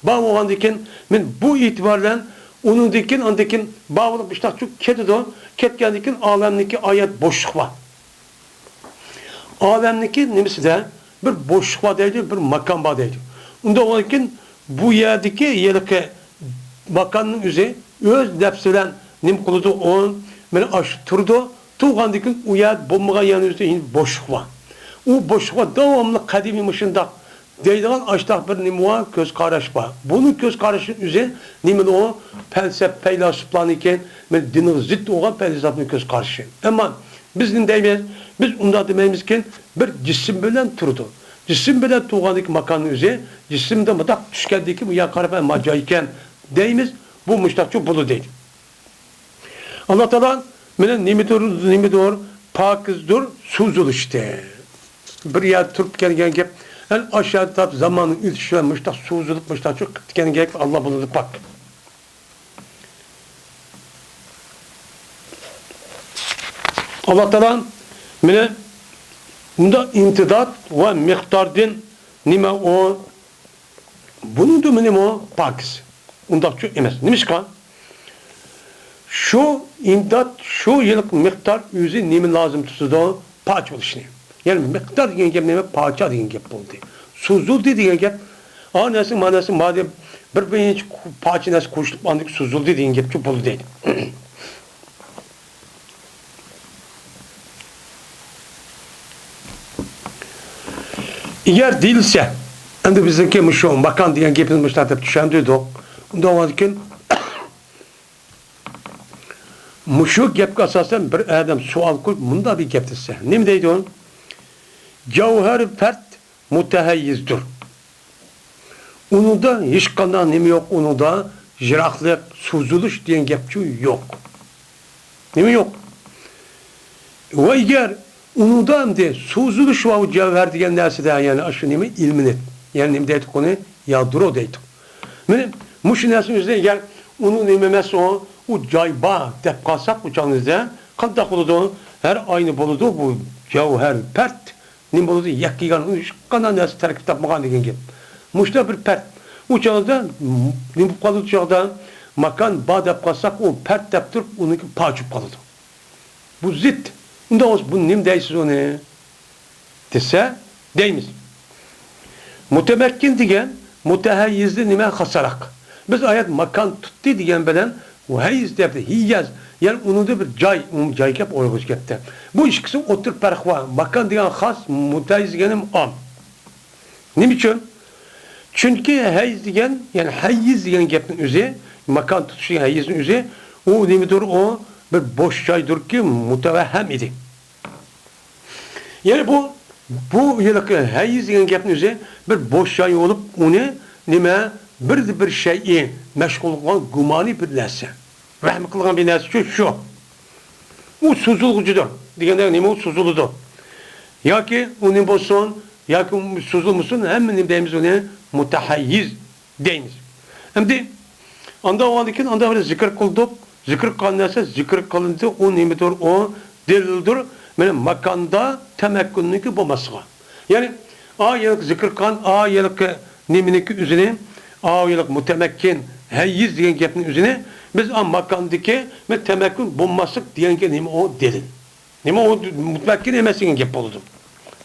بار بولغاندىن كېيىن، مانا بۇ ئېتىبار بىلەن ئۇنىڭدىن كېيىن، ئاندىن كېيىن بار بولۇپ مۇشۇنداق چۈشۈپ كېتىدۇ. كەتكەندىن كېيىن ئالەمنىڭكى ئايەت بوشلۇق بار. ئالەمنىڭكى نېمىسىدە بىر بوشلۇق بار دەيدۇ، بىر ماكان بار دەيدۇ. ئۇنداق بولغاندىكىن بۇ يەردىكى ھېلىقى ماكاننىڭ ئۆزى ئۆز نەپسى بىلەن نېمە قىلىدۇ؟ ئۇ مانا ئاشۇ تۇرىدۇ. تۇرغاندىن كېيىن ئۇ يەردە بولمىغان يەرنىڭ ئۆزىدە يەنە بوشلۇق بار. ئۇ بوشلۇققا داۋاملىق قەدىمىي مۇشۇنداق دەيدىغان ئاشۇنداق بىر نېمە بار، كۆز قاراش بار. بۇنىڭ كۆز قارىشىنىڭ ئۆزى نېمىدۇ؟ ئۇ پەلسەپ، پەيلاسوپلارنىڭكى، مانا دىنغا زىت بولغان پەيلاسوپنىڭ كۆز قارىشى. ئەمما بىز نېمە دەيمىز؟ بىز ئۇنداق دېمەيمىزكىن، بىر جىسىم بىلەن تۇرىدۇ. جىسىم بىلەن تۇرغاندىكى ماكاننىڭ ئۆزى، جىسىمدە مۇنداق چۈشكەندىكىن بۇ يەرگە قاراپ، ھە، ما جاي ئىكەن دەيمىز. بۇ مۇشۇنداقچۇ بولىدۇ دەيدۇ. ئاللا تائالا مانا نېمىدۇر، نېمىدۇر، پاكىزدۇر، سوزۇلۇشتى. بىر يەردە تۇرۇپ كەلگەن گەپ، ئەنە ئاشۇ يەردە تاپ زاماننىڭ ئۆتۈشى بىلەن مۇشۇنداق سوزۇلۇپ، مۇشۇنداق چىقىپ كەتكەن گەپ، ئاللا بۇنىڭدىن پاك. ئاللا تائالا مانا مۇنداق ئىمتىداد ۋە مىقداردىن نېمە ئۇ؟ بۇنىڭدىمۇ نېمە ئۇ؟ پاكىز. ئۇنداقچۇ ئەمەس. نېمىشقا؟ شۇ ئىمداد، شۇ يىلقى مىقدار ئۆزى نېمە لازىم تۇتىدۇ؟ پاچ بولۇشنى. يەنى مىقدار دېگەن گەپ نېمە؟ پاچا دېگەن گەپ بولدى. سوزۇلدى دېگەن گەپ، ئا نەرسىنىڭ ماناسى ما دەپ بىر، بىر نەچچە پارچە نەرسە قوشۇلۇپ ئاندىن سوزۇلدى دېگەن گەپچۇ بولدى دەيدۇ. ئەگەر دېيىلسە، ئەمدى بىزنىڭكى مۇشۇ ماكان دېگەن گېپىنى مۇشۇنداق دەپ چۈشەندۈردۇق. ئۇنداق بولغاندىكىن، مۇشۇ گەپكە ئاساسەن بىر ئادەم سوئال قويۇپ مۇنداق بىر گەپ دېسە، نېمە دەيدۇ؟ جەۋھەر پەرد مۇتەھەييىزدۇر. ئۇنىڭدا ھېچقانداق نېمە يوق، ئۇنىڭدا يىراقلىق، سوزۇلۇش دېگەن گەپچۇ يوق. نېمە يوق؟ ۋە ئەگەر ئۇنىڭدا ئەمدى سوزۇلۇش ۋە جەۋھەر دېگەن نەرسىدە، يەنى ئاشۇ نېمە ئىلمىنىت، يەنى نېمە دەيتتۇق ئۇنى؟ يادرو دەيتتۇق. مانا مۇشۇ نەرسىنىڭ ئۆزىدە ئەگەر ئۇنىڭ نېمە ئەمەس ئۇ، ئۇ جاي بار دەپ قالساق، ئۇ چاغنىڭ ئۆزىدە قانداق بولىدۇ؟ ھەر ئاينى بولىدۇ، بۇ جەۋھەر پەرد نېمە بولىدۇ؟ يەككە يىغىلغان، ھېچقانداق نەرسە تەركىب تاپمىغان دېگەن گەپ. مۇشۇنداق بىر پەرد. ئۇ چاغدا نېمە بولۇپ قالىدۇ؟ ئۇ چاغدا ماكان بار دەپ قالساق، ئۇ پەرد دەپ تۇرۇپ، ئۇنىڭكى پارچە بولۇپ قالىدۇ. بۇ زىت. ئۇنداق بولسا، بۇ نېمە دەيسىز ئۇنى؟ دېسە، دەيمىز. مۇتەمەككىن دېگەن مۇتەھەييىزدىن نېمە خاسراق؟ بىز ئايەت ماكان تۇتتى دېگەن بىلەن، ئۇ ھەيز دەپتۇ، ھىيەز، يەنى ئۇنىڭدا بىر جاي، ئۇمۇ جاي گەپ ئويغىتىش گەپتە. بۇ ئىككىسى ئوتتۇرا پەرق بار. ماكان دېگەن خاس، مۇتەھەييىز دېگەن ئام. نېمە ئۈچۈن؟ چۈنكى ھەيز دېگەن، يەنى ھەيز دېگەن گەپنىڭ ئۆزى، ماكان تۇتۇش دېگەن ھەيزنىڭ ئۆزى، ئۇ نېمىدۇر، ئۇ بىر بوش جايدۇركى، مۇتەۋەھھەم ئىدى. يەنى بۇ، بۇ ھېلىقى ھەيز دېگەن گەپنىڭ ئۆزى بىر بوش جاي بولۇپ، ئۇنى نېمە، بىر، بىر شەيئى مەشغۇل قىلغان گۇمانىي بىر نەرسە. ۋەھىم قىلغان بىر نەرسە شۇ، شۇ. ئۇ سوزۇلغۇچىدۇر دېگەندە نېمە ئۇ سوزۇلىدۇ. ياكى ئۇ نېمە بولسۇن، ياكى سوزۇلمىسۇن، ھەممە نېمە دەيمىز ئۇنى مۇتەھەييىز دەيمىز. ئەمدى ئانداق بولغاندىن كېيىن ئانداق بىر زىكىر قىلدۇق. زىكىر قىلغان نەرسە زىكىر قىلىندى، ئۇ نېمىدۇر، ئۇ دەلىلدۇر. مانا ماكاندا تەمەككۈننىڭكى بولماسلىقى. يەنى، ئا يىلقى زىكىر قىلغان، ئا يىلقى نېمىنىڭكى ئۆزىنى، ئا يىلقى مۇتەمەككىن، ھەيز دېگەن گەپنىڭ ئۆزىنى بىز ئا ماكاندىكى مانا تەمەككۈن بولماسلىق دېگەنگە نېمە ئۇ دەلىل؟ نېمە ئۇ مۇتەمەككىن ئەمەس دېگەن گەپ بولىدۇ.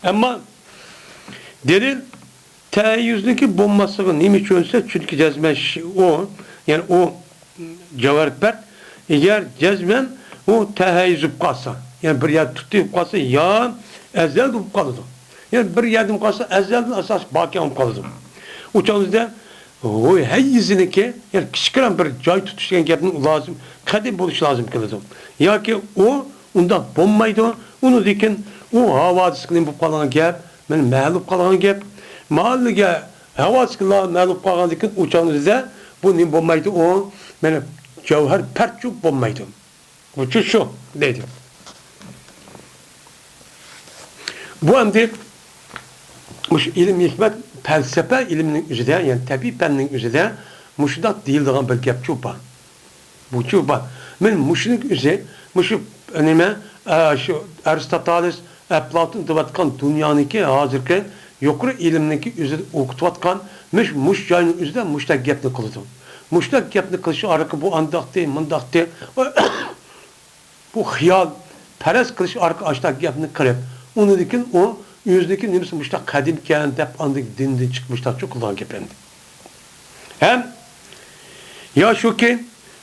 ئەمما دەلىل تەھەييۇزنىڭكى بولماسلىقى نېمە ئۈچۈن دېسە، چۈنكى جەزمەن ش-، ئۇ، يەنى ئۇ جەۋھەر پەرد، ئەگەر جەزمەن ئۇ تەھەييۇز بولۇپ قالسا، يەنى بىر يەردە تۇتۇپ قالسا، يا ئەزەلدە بولۇپ قالىدۇ. يەنى بىر يەردە بولۇپ قالسا، ئەزەلدىن ئاساس باركەن بولۇپ قالىدۇ. ئۇ چاغدا ھەيزىنىڭكى، يەنى كىچىككىنە بىر جاي تۇتۇش دېگەن گەپنى لازىم، قەدىم بولۇش لازىم كېلىدۇ. ياكى ئۇ ئۇنداق بولمايدۇ. ئۇنىڭدىن كېيىن ئۇ ھاۋادىسقا نېمە بولۇپ قالغان گەپ، مانا مەلۇم قالغان گەپ. مەلۇمگە ھاۋادىسقا مەلۇم قالغاندىن كېيىن ئۇ چاغنىڭ ئۆزىدە بۇ نېمە بولمايدۇ؟ ئۇ مانا جەۋھەر پەرچۇ بولمايدۇ. بۇچۇ شۇ دەيدۇ. بۇ ئەمدى مۇشۇ ئىلىم ھېكمەت، پەلسەپە ئىلمىنىڭ ئۆزىدە، يەنى تەبىئىي پەننىڭ ئۆزىدە مۇشۇنداق دېيىلىدىغان بىر گەپچۇ بار. بۇچۇ بار. مەن مۇشۇنىڭ ئۆزى، مۇشۇ نېمە، ئە، شۇ ئەرستاتالىس، ئەپلاتون دەۋاتقان دۇنيانىڭكى ھازىرقى يۇقىرى ئىلىمنىڭكى ئۆزىدە ئوقۇتۇۋاتقان مۇش-، مۇشۇ جاينىڭ ئۆزىدە مۇشۇنداق گەپنى قىلىدۇ. مۇشۇنداق گەپنى قىلىشى ئارقىلىق بۇ ئانداقتى، مۇنداقتى. بۇ خىيال پەرەز قىلىش ئارقىلىق ئاشۇنداق گەپنى قىلىپ، ئۇنىڭدىن كېيىن ئۇ ئۆزىنىڭكى نېمىسى مۇشۇنداق قەدىمكەن دەپ ئاندىن دىندىن چىقىپ مۇشۇنداقچە قىلىدىغان گەپ ئەمدى. ھەم يا شۇكى،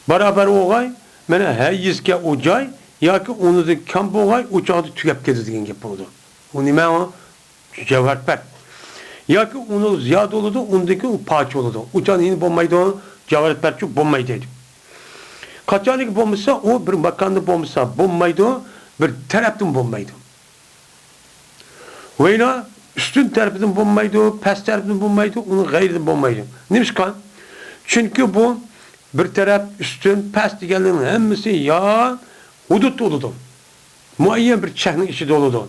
بارابەر بولغاي، مانا ھەيزكە ئۇ جاي، ياكى ئۇنىڭدىن كەم بولغاي، ئۇ چاغدا تۈگەپ كېتىدۇ دېگەن گەپ بولىدۇ. ئۇ نېمە ئۇ؟ جەۋھەر پەرد. ياكى ئۇنىڭ زىيادە بولىدۇ، ئۇنىڭدىن كېيىن ئۇ پارچە بولىدۇ. ئۇ چاغدا يەنە بولمايدۇ، جەۋھەر پەرچە بولمايدۇ دەيدۇ. قاچانكى بولمىسا، ئۇ بىر ماكاندا بولمىسا بولمايدۇ، بىر تەرەپتىن بولمايدۇ. ۋەيلا ئۈستۈن تەرىپىدىن بولمايدۇ، پەس تەرىپىدىن بولمايدۇ، ئۇنىڭ غەيرىدىن بولمايدۇ. نېمىشقا؟ چۈنكى بۇ بىر تەرەپ ئۈستۈن، پەس دېگەنلەرنىڭ ھەممىسى يا ھۇدۇد بولىدۇ، مۇئەييەن بىر چەكنىڭ ئىچىدە بولىدۇ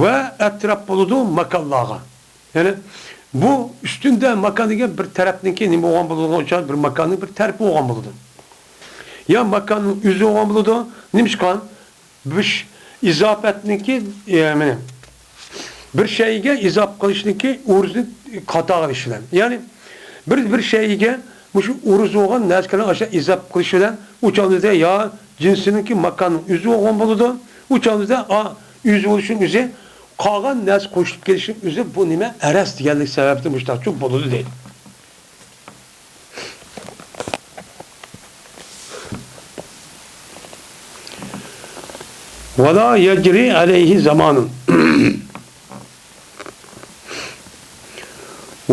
ۋە ئەتراپ بولىدۇ ماكانلارغا. يەنى بۇ ئۈستۈندە ماكان دېگەن بىر تەرەپنىڭكى نېمە بولغان بولىدىغان ئۇچۇر، بىر ماكاننىڭ بىر تەرىپى بولغان بولىدۇ. يا ماكاننىڭ ئۆزى بولغان بولىدۇ. نېمىشقا؟ بىش ئىزاپەتنىڭكى، ئە، مانا، بىر شەيگە ئىزاپە قىلىشنىڭكى ئورۇزنى قاتارغا ئېلىش بىلەن. يەنى بىر، بىر شەيگە مۇشۇ ئورۇز بولغان نەرسىلەرنى ئاشۇ ئىزاپە قىلىش بىلەن ئۇ چاغدا يا جىنسىنىڭكى ماكاننىڭ ئۆزى بولغان بولىدۇ. ئۇ چاغدا ئا، ئۆزى بولۇشنىڭ ئۆزى قالغان نەرسە قوشۇلۇپ كېلىشنىڭ ئۆزى بۇ نېمە؟ ئەرەز دېگەنلىك سەۋەبتىن مۇشۇنداق چوڭ بولىدۇ دەيدۇ. ۋەلا يەجرى ئەلەيھى زامانۇن.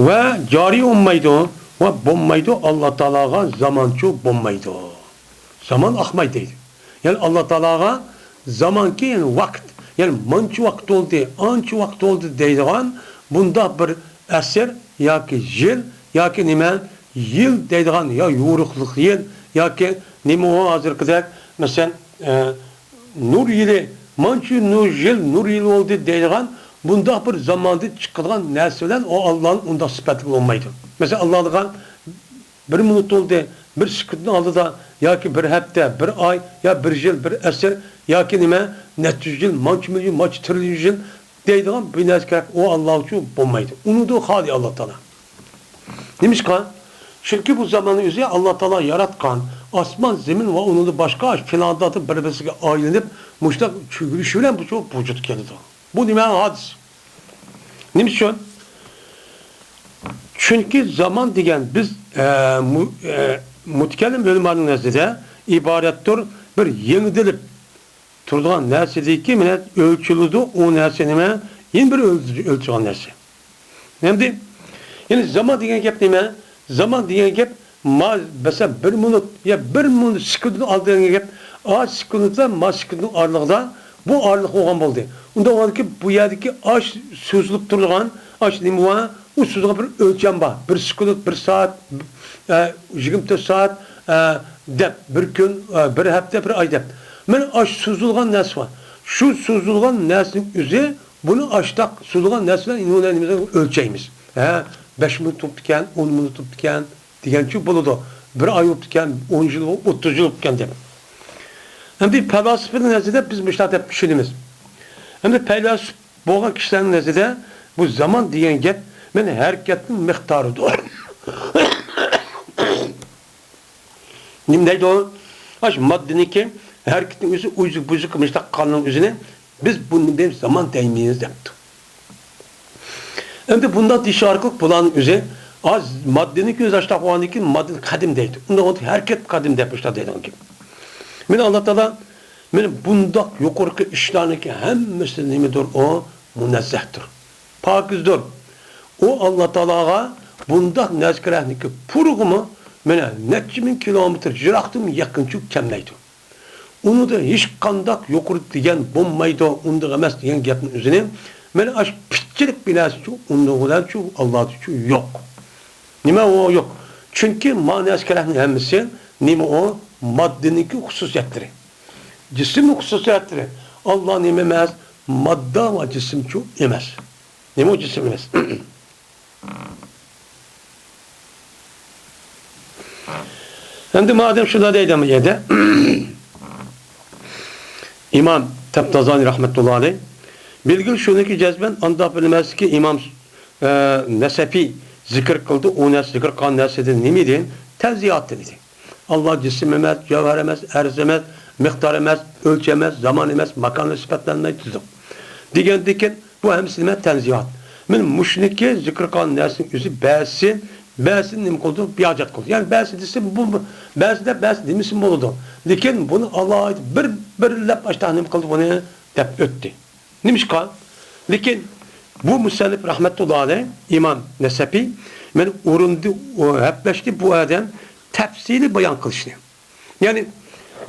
ۋە جارى بولمايدۇ، ۋە بولمايدۇ، ئاللا تائالاغا زامانچۇ بولمايدۇ. زامان ئاقمايدۇ دەيدۇ. يەنى ئاللا تائالاغا زامانكى، يەنى ۋاقىت، يەنى مانچە ۋاقىت بولدى، ئانچە ۋاقىت بولدى دەيدىغان بۇنداق بىر ئەسىر ياكى يىل ياكى نېمە، يىل دەيدىغان يا يورۇقلۇق يىل ياكى نېمە ئۇ ھازىرقىدەك، مەسىلەن، ئە، نۇر يىلى، مانچە نۇر يىل، نۇر يىلى بولدى دەيدىغان بۇنداق بىر زاماندىن چىقىدىغان نەرسە بىلەن ئۇ ئاللانى ئۇنداق سۈپەتلىگىلى بولمايدۇ. مەسىلەن، ئاللا دېگەن بىر مىنۇت بولدى، بىر سېكۇنتنىڭ ئالدىدا ياكى بىر ھەپتە، بىر ئاي، يا بىر يىل، بىر ئەسىر ياكى نېمە، نەچچە يۈز يىل، مانچە مىليون، مانچە تىرىليون يىل دەيدىغان بىر نەرسە كېرەك، ئۇ ئاللا ئۈچۈن بولمايدۇ. ئۇنىڭدىن خالىي ئاللا تائالا. نېمىشقا؟ چۈنكى بۇ زاماننىڭ ئۆزى ئاللا تائالا ياراتقان ئاسمان، زېمىن ۋە ئۇنىڭدىن باشقا پىلانېتلار بىر-بىرسىگە ئايلىنىپ، مۇشۇنداق چۆگۈلۈشى بىلەن بۇ ۋۇجۇدقا كېلىدۇ. بۇ نېمە ھادىسە؟ نېمە ئۈچۈن؟ چۈنكى زامان دېگەن بىز، ئە، مۇ-، ئە، مۇتەكەللىم ئۆلىمانىڭ نەزىرىدە ئىبارەتتۇر بىر يېڭىدىلىپ تۇرىدىغان نەرسىدىكى مەنە ئۆلچىلىدۇ، ئۇ نەرسە نېمە؟ يەنە بىر ئۆلچ-، ئۆلچىگەن نەرسە. ئەمدى، يەنى زامان دېگەن گەپ نېمە؟ زامان دېگەن گەپ، ما-، مەسىلەن، بىر مىنۇت يا بىر مىنۇت سېكۇنتتىن ئالدىنقى گەپ، ئاش سېكۇنتلار ما سېكۇنتنىڭ ئارىلىقىدا، بۇ ئارىلىق بولغان بولدى. ئۇنداق بولغاندىكىن، بۇ يەردىكى ئاش سوزۇلۇپ تۇرىدىغان، ئاش نېمە بار؟ ئۇ سوزۇلغان بىر ئۆلچەم بار. بىر سېكۇنت، بىر سائەت، ئە، يىگىرمە تۆت سائەت، ئە، دەپ، بىر كۈن، ئە، بىر ھەپتە، بىر ئاي دەپ. مانا ئاش سوزۇلغان نەرسە بار. شۇ سوزۇلغان نەرسىنىڭ ئۆزى، بۇنى ئاشتاق سوزۇلغان نەرسە بىلەن ئۇنى نېمە ئۆلچەيمىز. ھە، بەش مىنۇت بوپتىكەن، ئون مىنۇت بوپتىكەن دېگەنچۇ بولىدۇ. بىر ئاي بوپتىكەن، ئون يىل، ئوتتۇز يىل بوپتىكەن دەپ. ئەمدى پەلاسىپىنىڭ نەزىرىدە بىز مۇشۇنداق دەپ چۈشىنىمىز. ئەمدى پەيلاسوپ بولغان كىشىلەرنىڭ نەزىرىدە بۇ زامان دېگەن گەپ مانا ھەرىكەتنىڭ مىقدارىدۇر. نېمە دەيدۇ؟ ئاشۇ ماددىنىڭكى ھەرىكىتىنىڭ ئۆزى ئۇزۇق-بۇزۇق مۇشۇنداق قىلغاننىڭ ئۆزىنى بىز بۇنى دەيمىز، زامان دەيمىز دەپتۇ. ئەمدى بۇنداق دېيىش ئارقىلىق بۇلارنىڭ ئۆزى ئاز ماددىنىڭكى ئۆزى ئاشتاق بولغاندىن كېيىن ماددىنى قەدىم دەيدۇ. ئۇنداق بولسا ھەرىكەت قەدىم دەپ مۇشۇنداق دەيدىغان گەپ. مانا ئاللا تائالا مانا بۇنداق يۇقىرىقى ئىشلارنىڭكى ھەممىسى نېمىدۇر؟ ئۇ مۇنەززەھتۇر، پاكىزدۇر. ئۇ ئاللا تائالاغا بۇنداق نەزكىرەنىڭكى پۇرىقىمۇ مانا نەچچە مىڭ كىلومېتىر يىراقتىن يېقىنچە كەلمەيدۇ. ئۇنىڭدا ھېچقانداق يۇقىرى دېگەن بولمايدۇ، ئۇنداق ئەمەس دېگەن گەپنىڭ ئۆزىنى مانا ئاشۇ پىتچىلىك بىر نەرسىچۇ، ئۇنىڭ بىلەنچۇ ئاللادىچۇ يوق. نېمە ئۇ يوق؟ چۈنكى ما نەزكىرەنىڭ ھەممىسى نېمە ئۇ؟ ماددىنىڭكى خۇسۇسىيەتلىرى. جىسىمنىڭ خۇسۇسىيەتلىرى. ئاللا نېمە ئەمەس؟ ماددا ۋە جىسىمچۇ ئەمەس. نېمە ئۇ جىسىم ئەمەس؟ ئەمدى مادەم شۇنداق دەيدۇ بۇ يەردە، ئىمام تەپتازانى رەھمەتۇللا ئەلەيھ، بىلگىلى شۇنىكى جەزمەن ئانداق بىلمەسلىكى ئىمام، ئە، نەسەپى زىكىر قىلدى، ئۇ نەرسە زىكىر قىلغان نەرسىدىن نېمە ئىدى؟ تەنزىھات ئىدى. ئاللا جىسىم ئەمەس، جەۋھەر ئەمەس، ئەرز ئەمەس، مىقدار ئەمەس، ئۆلچەم ئەمەس، زامان ئەمەس، ماكان بىلەن سۈپەتلەنمەيدۇ دېدۇق. دېگەندىكىن، بۇ ھەممىسى نېمە؟ تەنزىھات. مانا مۇشۇنىكى زىكىر قىلغان نەرسىنىڭ ئۆزى بەزىسى، بەزىسى نېمە قىلىدۇ؟ بىھاجەت قىلىدۇ. يەنى بەزىسى دېسە، بۇ، بەزى دەپ، بەزى دېمىسىمۇ بولىدۇ. لېكىن بۇنى ئالاھىدە بىر، بىرلەپ ئاشتاق نېمە قىلدى بۇنى دەپ ئۆتتى. نېمىشقا؟ لېكىن بۇ مۇسەننىپ رەھمەتۇللا ئەلەيھ، ئىمام نەسەپى، مانا ئۇرۇندى، ئۇ ھەپلەشتى بۇ ئادەم تەپسىلىي بايان قىلىشنى. يەنى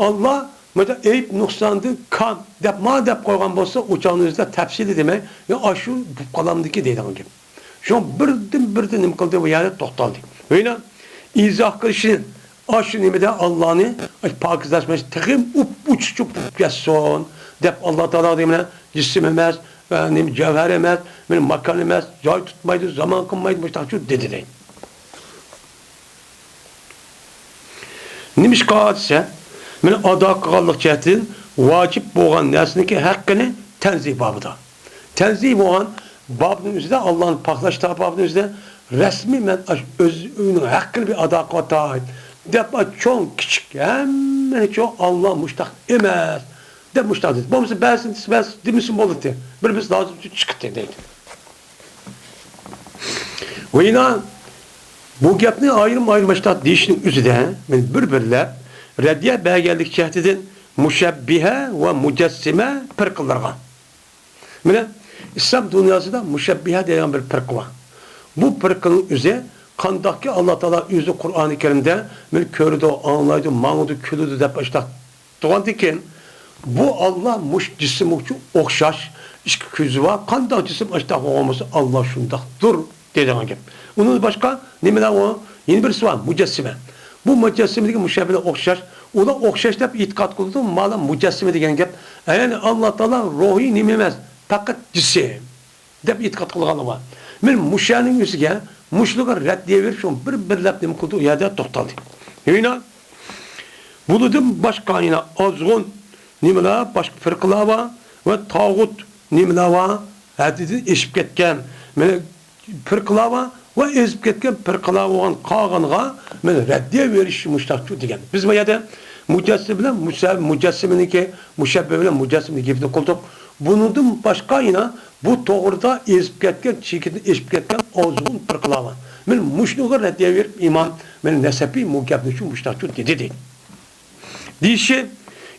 ئاللا مۇنداق ئەيىب نۇقساندىن كام دەپ، ما دەپ قويغان بولسا، ئۇ چاغنىڭ ئۆزىدە تەپسىلىي دېمەي، يا ئاشۇ بولۇپ قالامدىكى دەيدىغان گەپ. شۇڭا بىردىن بىردىن نېمە قىلدى، بۇ يەردە توختالدى. ۋەيلا ئىزاھ قىلىشنى، ئاشۇ نېمىدە ئاللانى پاكىزلاشماس، تېخىمۇ ئۇپ-، ئۇچۇپ كەتسۇن دەپ، ئاللا تائالا دېگەن جىسىم ئەمەس، ۋە نېمە جەۋھەر ئەمەس، مانا ماكان ئەمەس، جاي تۇتمايدۇ، زامان قىلمايدۇ، مۇشۇنداق دېدى دەيدۇ. نېمىشقا دېسە، مانا ئادا قىلغانلىق جەھەتتىن ۋاجىپ بولغان نەرسىنىڭكى ھەققىنى تەنزىھ بابىدا. تەنزىھ بولغان بابنىڭ ئۆزىدە، ئاللانى پاكلاش بابىنىڭ ئۆزىدە رەسمىي مەن ئاشۇ ئۆز ئۆينىڭ ھەققىنى بىر ئادا قىلىۋاتاي دەپ، چوڭ، كىچىك، ھەممىنى چوڭ ئاللا مۇشتاق ئەمەس. دەپ مۇشۇنداق دېدى. بولمىسا بەزىسىنى دېسە بەس، دېمىسىمۇ بولاتتى. بىر بىز لازىم ئۈچۈن چىقىتتى دەيدۇ. ۋېينا بۇ گەپنى ئايرىم-ئايرىم مۇشۇنداق دېيىشنىڭ ئۆزىدە مەن بىر-بىرلەپ رەددىيە بەرگەنلىك جەھىتىدىن مۇشەببىھە ۋە مۇجەسسىمە پىرقىلىرىغا. مانا ئىسلام دۇنياسىدا مۇشەببىھە دەيدىغان بىر پىرقە بار. بۇ پىرقىنىڭ ئۆزى قانداقكى ئاللا تائالا ئۆزى قۇرئانى كەرىمدە مېنى كۆرىدۇ، ئاڭلايدۇ، ماڭىدۇ، كۈلىدۇ دەپ ئاشۇنداق تۇرغاندىن كېيىن، بۇ ئاللا مۇشۇ جىسىمغىچۇ ئوخشاش، ئىككى كۆزى بار، قانداق جىسىم ئاشۇنداق بولغان بولسا، ئاللا شۇنداقتۇر دەيدىغان گەپ. ئۇنىڭدىن باشقا نېمىلەر ئۇ؟ يەنە بىرسى بار، مۇجەسسىمە. بۇ مۇجەسسىمىدىكى مۇشەببىھلەر ئوخشاش، ئۇلار ئوخشاش دەپ ئېتىقاد قىلىدۇ، مانا مۇجەسسىمە دېگەن گەپ. يەنى ئاللا تائالا روھىي نېمە ئەمەس، پەقەت جىسىم دەپ ئېتىقاد قىلغانلار بار. مەن مۇشۇنىڭ ئۆزىگە، مۇشۇلارغا رەددىيە بېرىپ، شۇ بىر-بىرلەپ نېمە قىلدى، ئۇ يەردە توختالدى. ھېينا، بۇنىڭدىن باشقا يەنە ئازغۇن نېمىلەر، باشقا پىرقىلار بار ۋە تاغۇت نېمىلەر بار، ھەددىدىن ئېشىپ كەتكەن، مانا، پىرقىلار بار ۋە ئېزىپ كەتكەن پىرقىلار بولغان قالغانغا مانا رەددىيە بېرىش مۇشۇنداقچۇ دېگەن. بىز بۇ يەردە مۇجەسسىم بىلەن مۇشە-، مۇجەسسىمىنىڭكى، مۇشەببىھ بىلەن مۇجەسسىمىنىڭ گېپىنى قىلدۇق. بۇنىڭدىن باشقا يەنە بۇ توغرىدا ئېزىپ كەتكەن، چېكىدىن ئېشىپ كەتكەن ئازغۇن پىرقىلار بار. مانا مۇشۇنىڭغا رەددىيە بېرىپ ئىمام، مانا نەسەفى بۇ گەپنى شۇ مۇشۇنداقچۇ دېدى دەيدۇ. دېيىشى،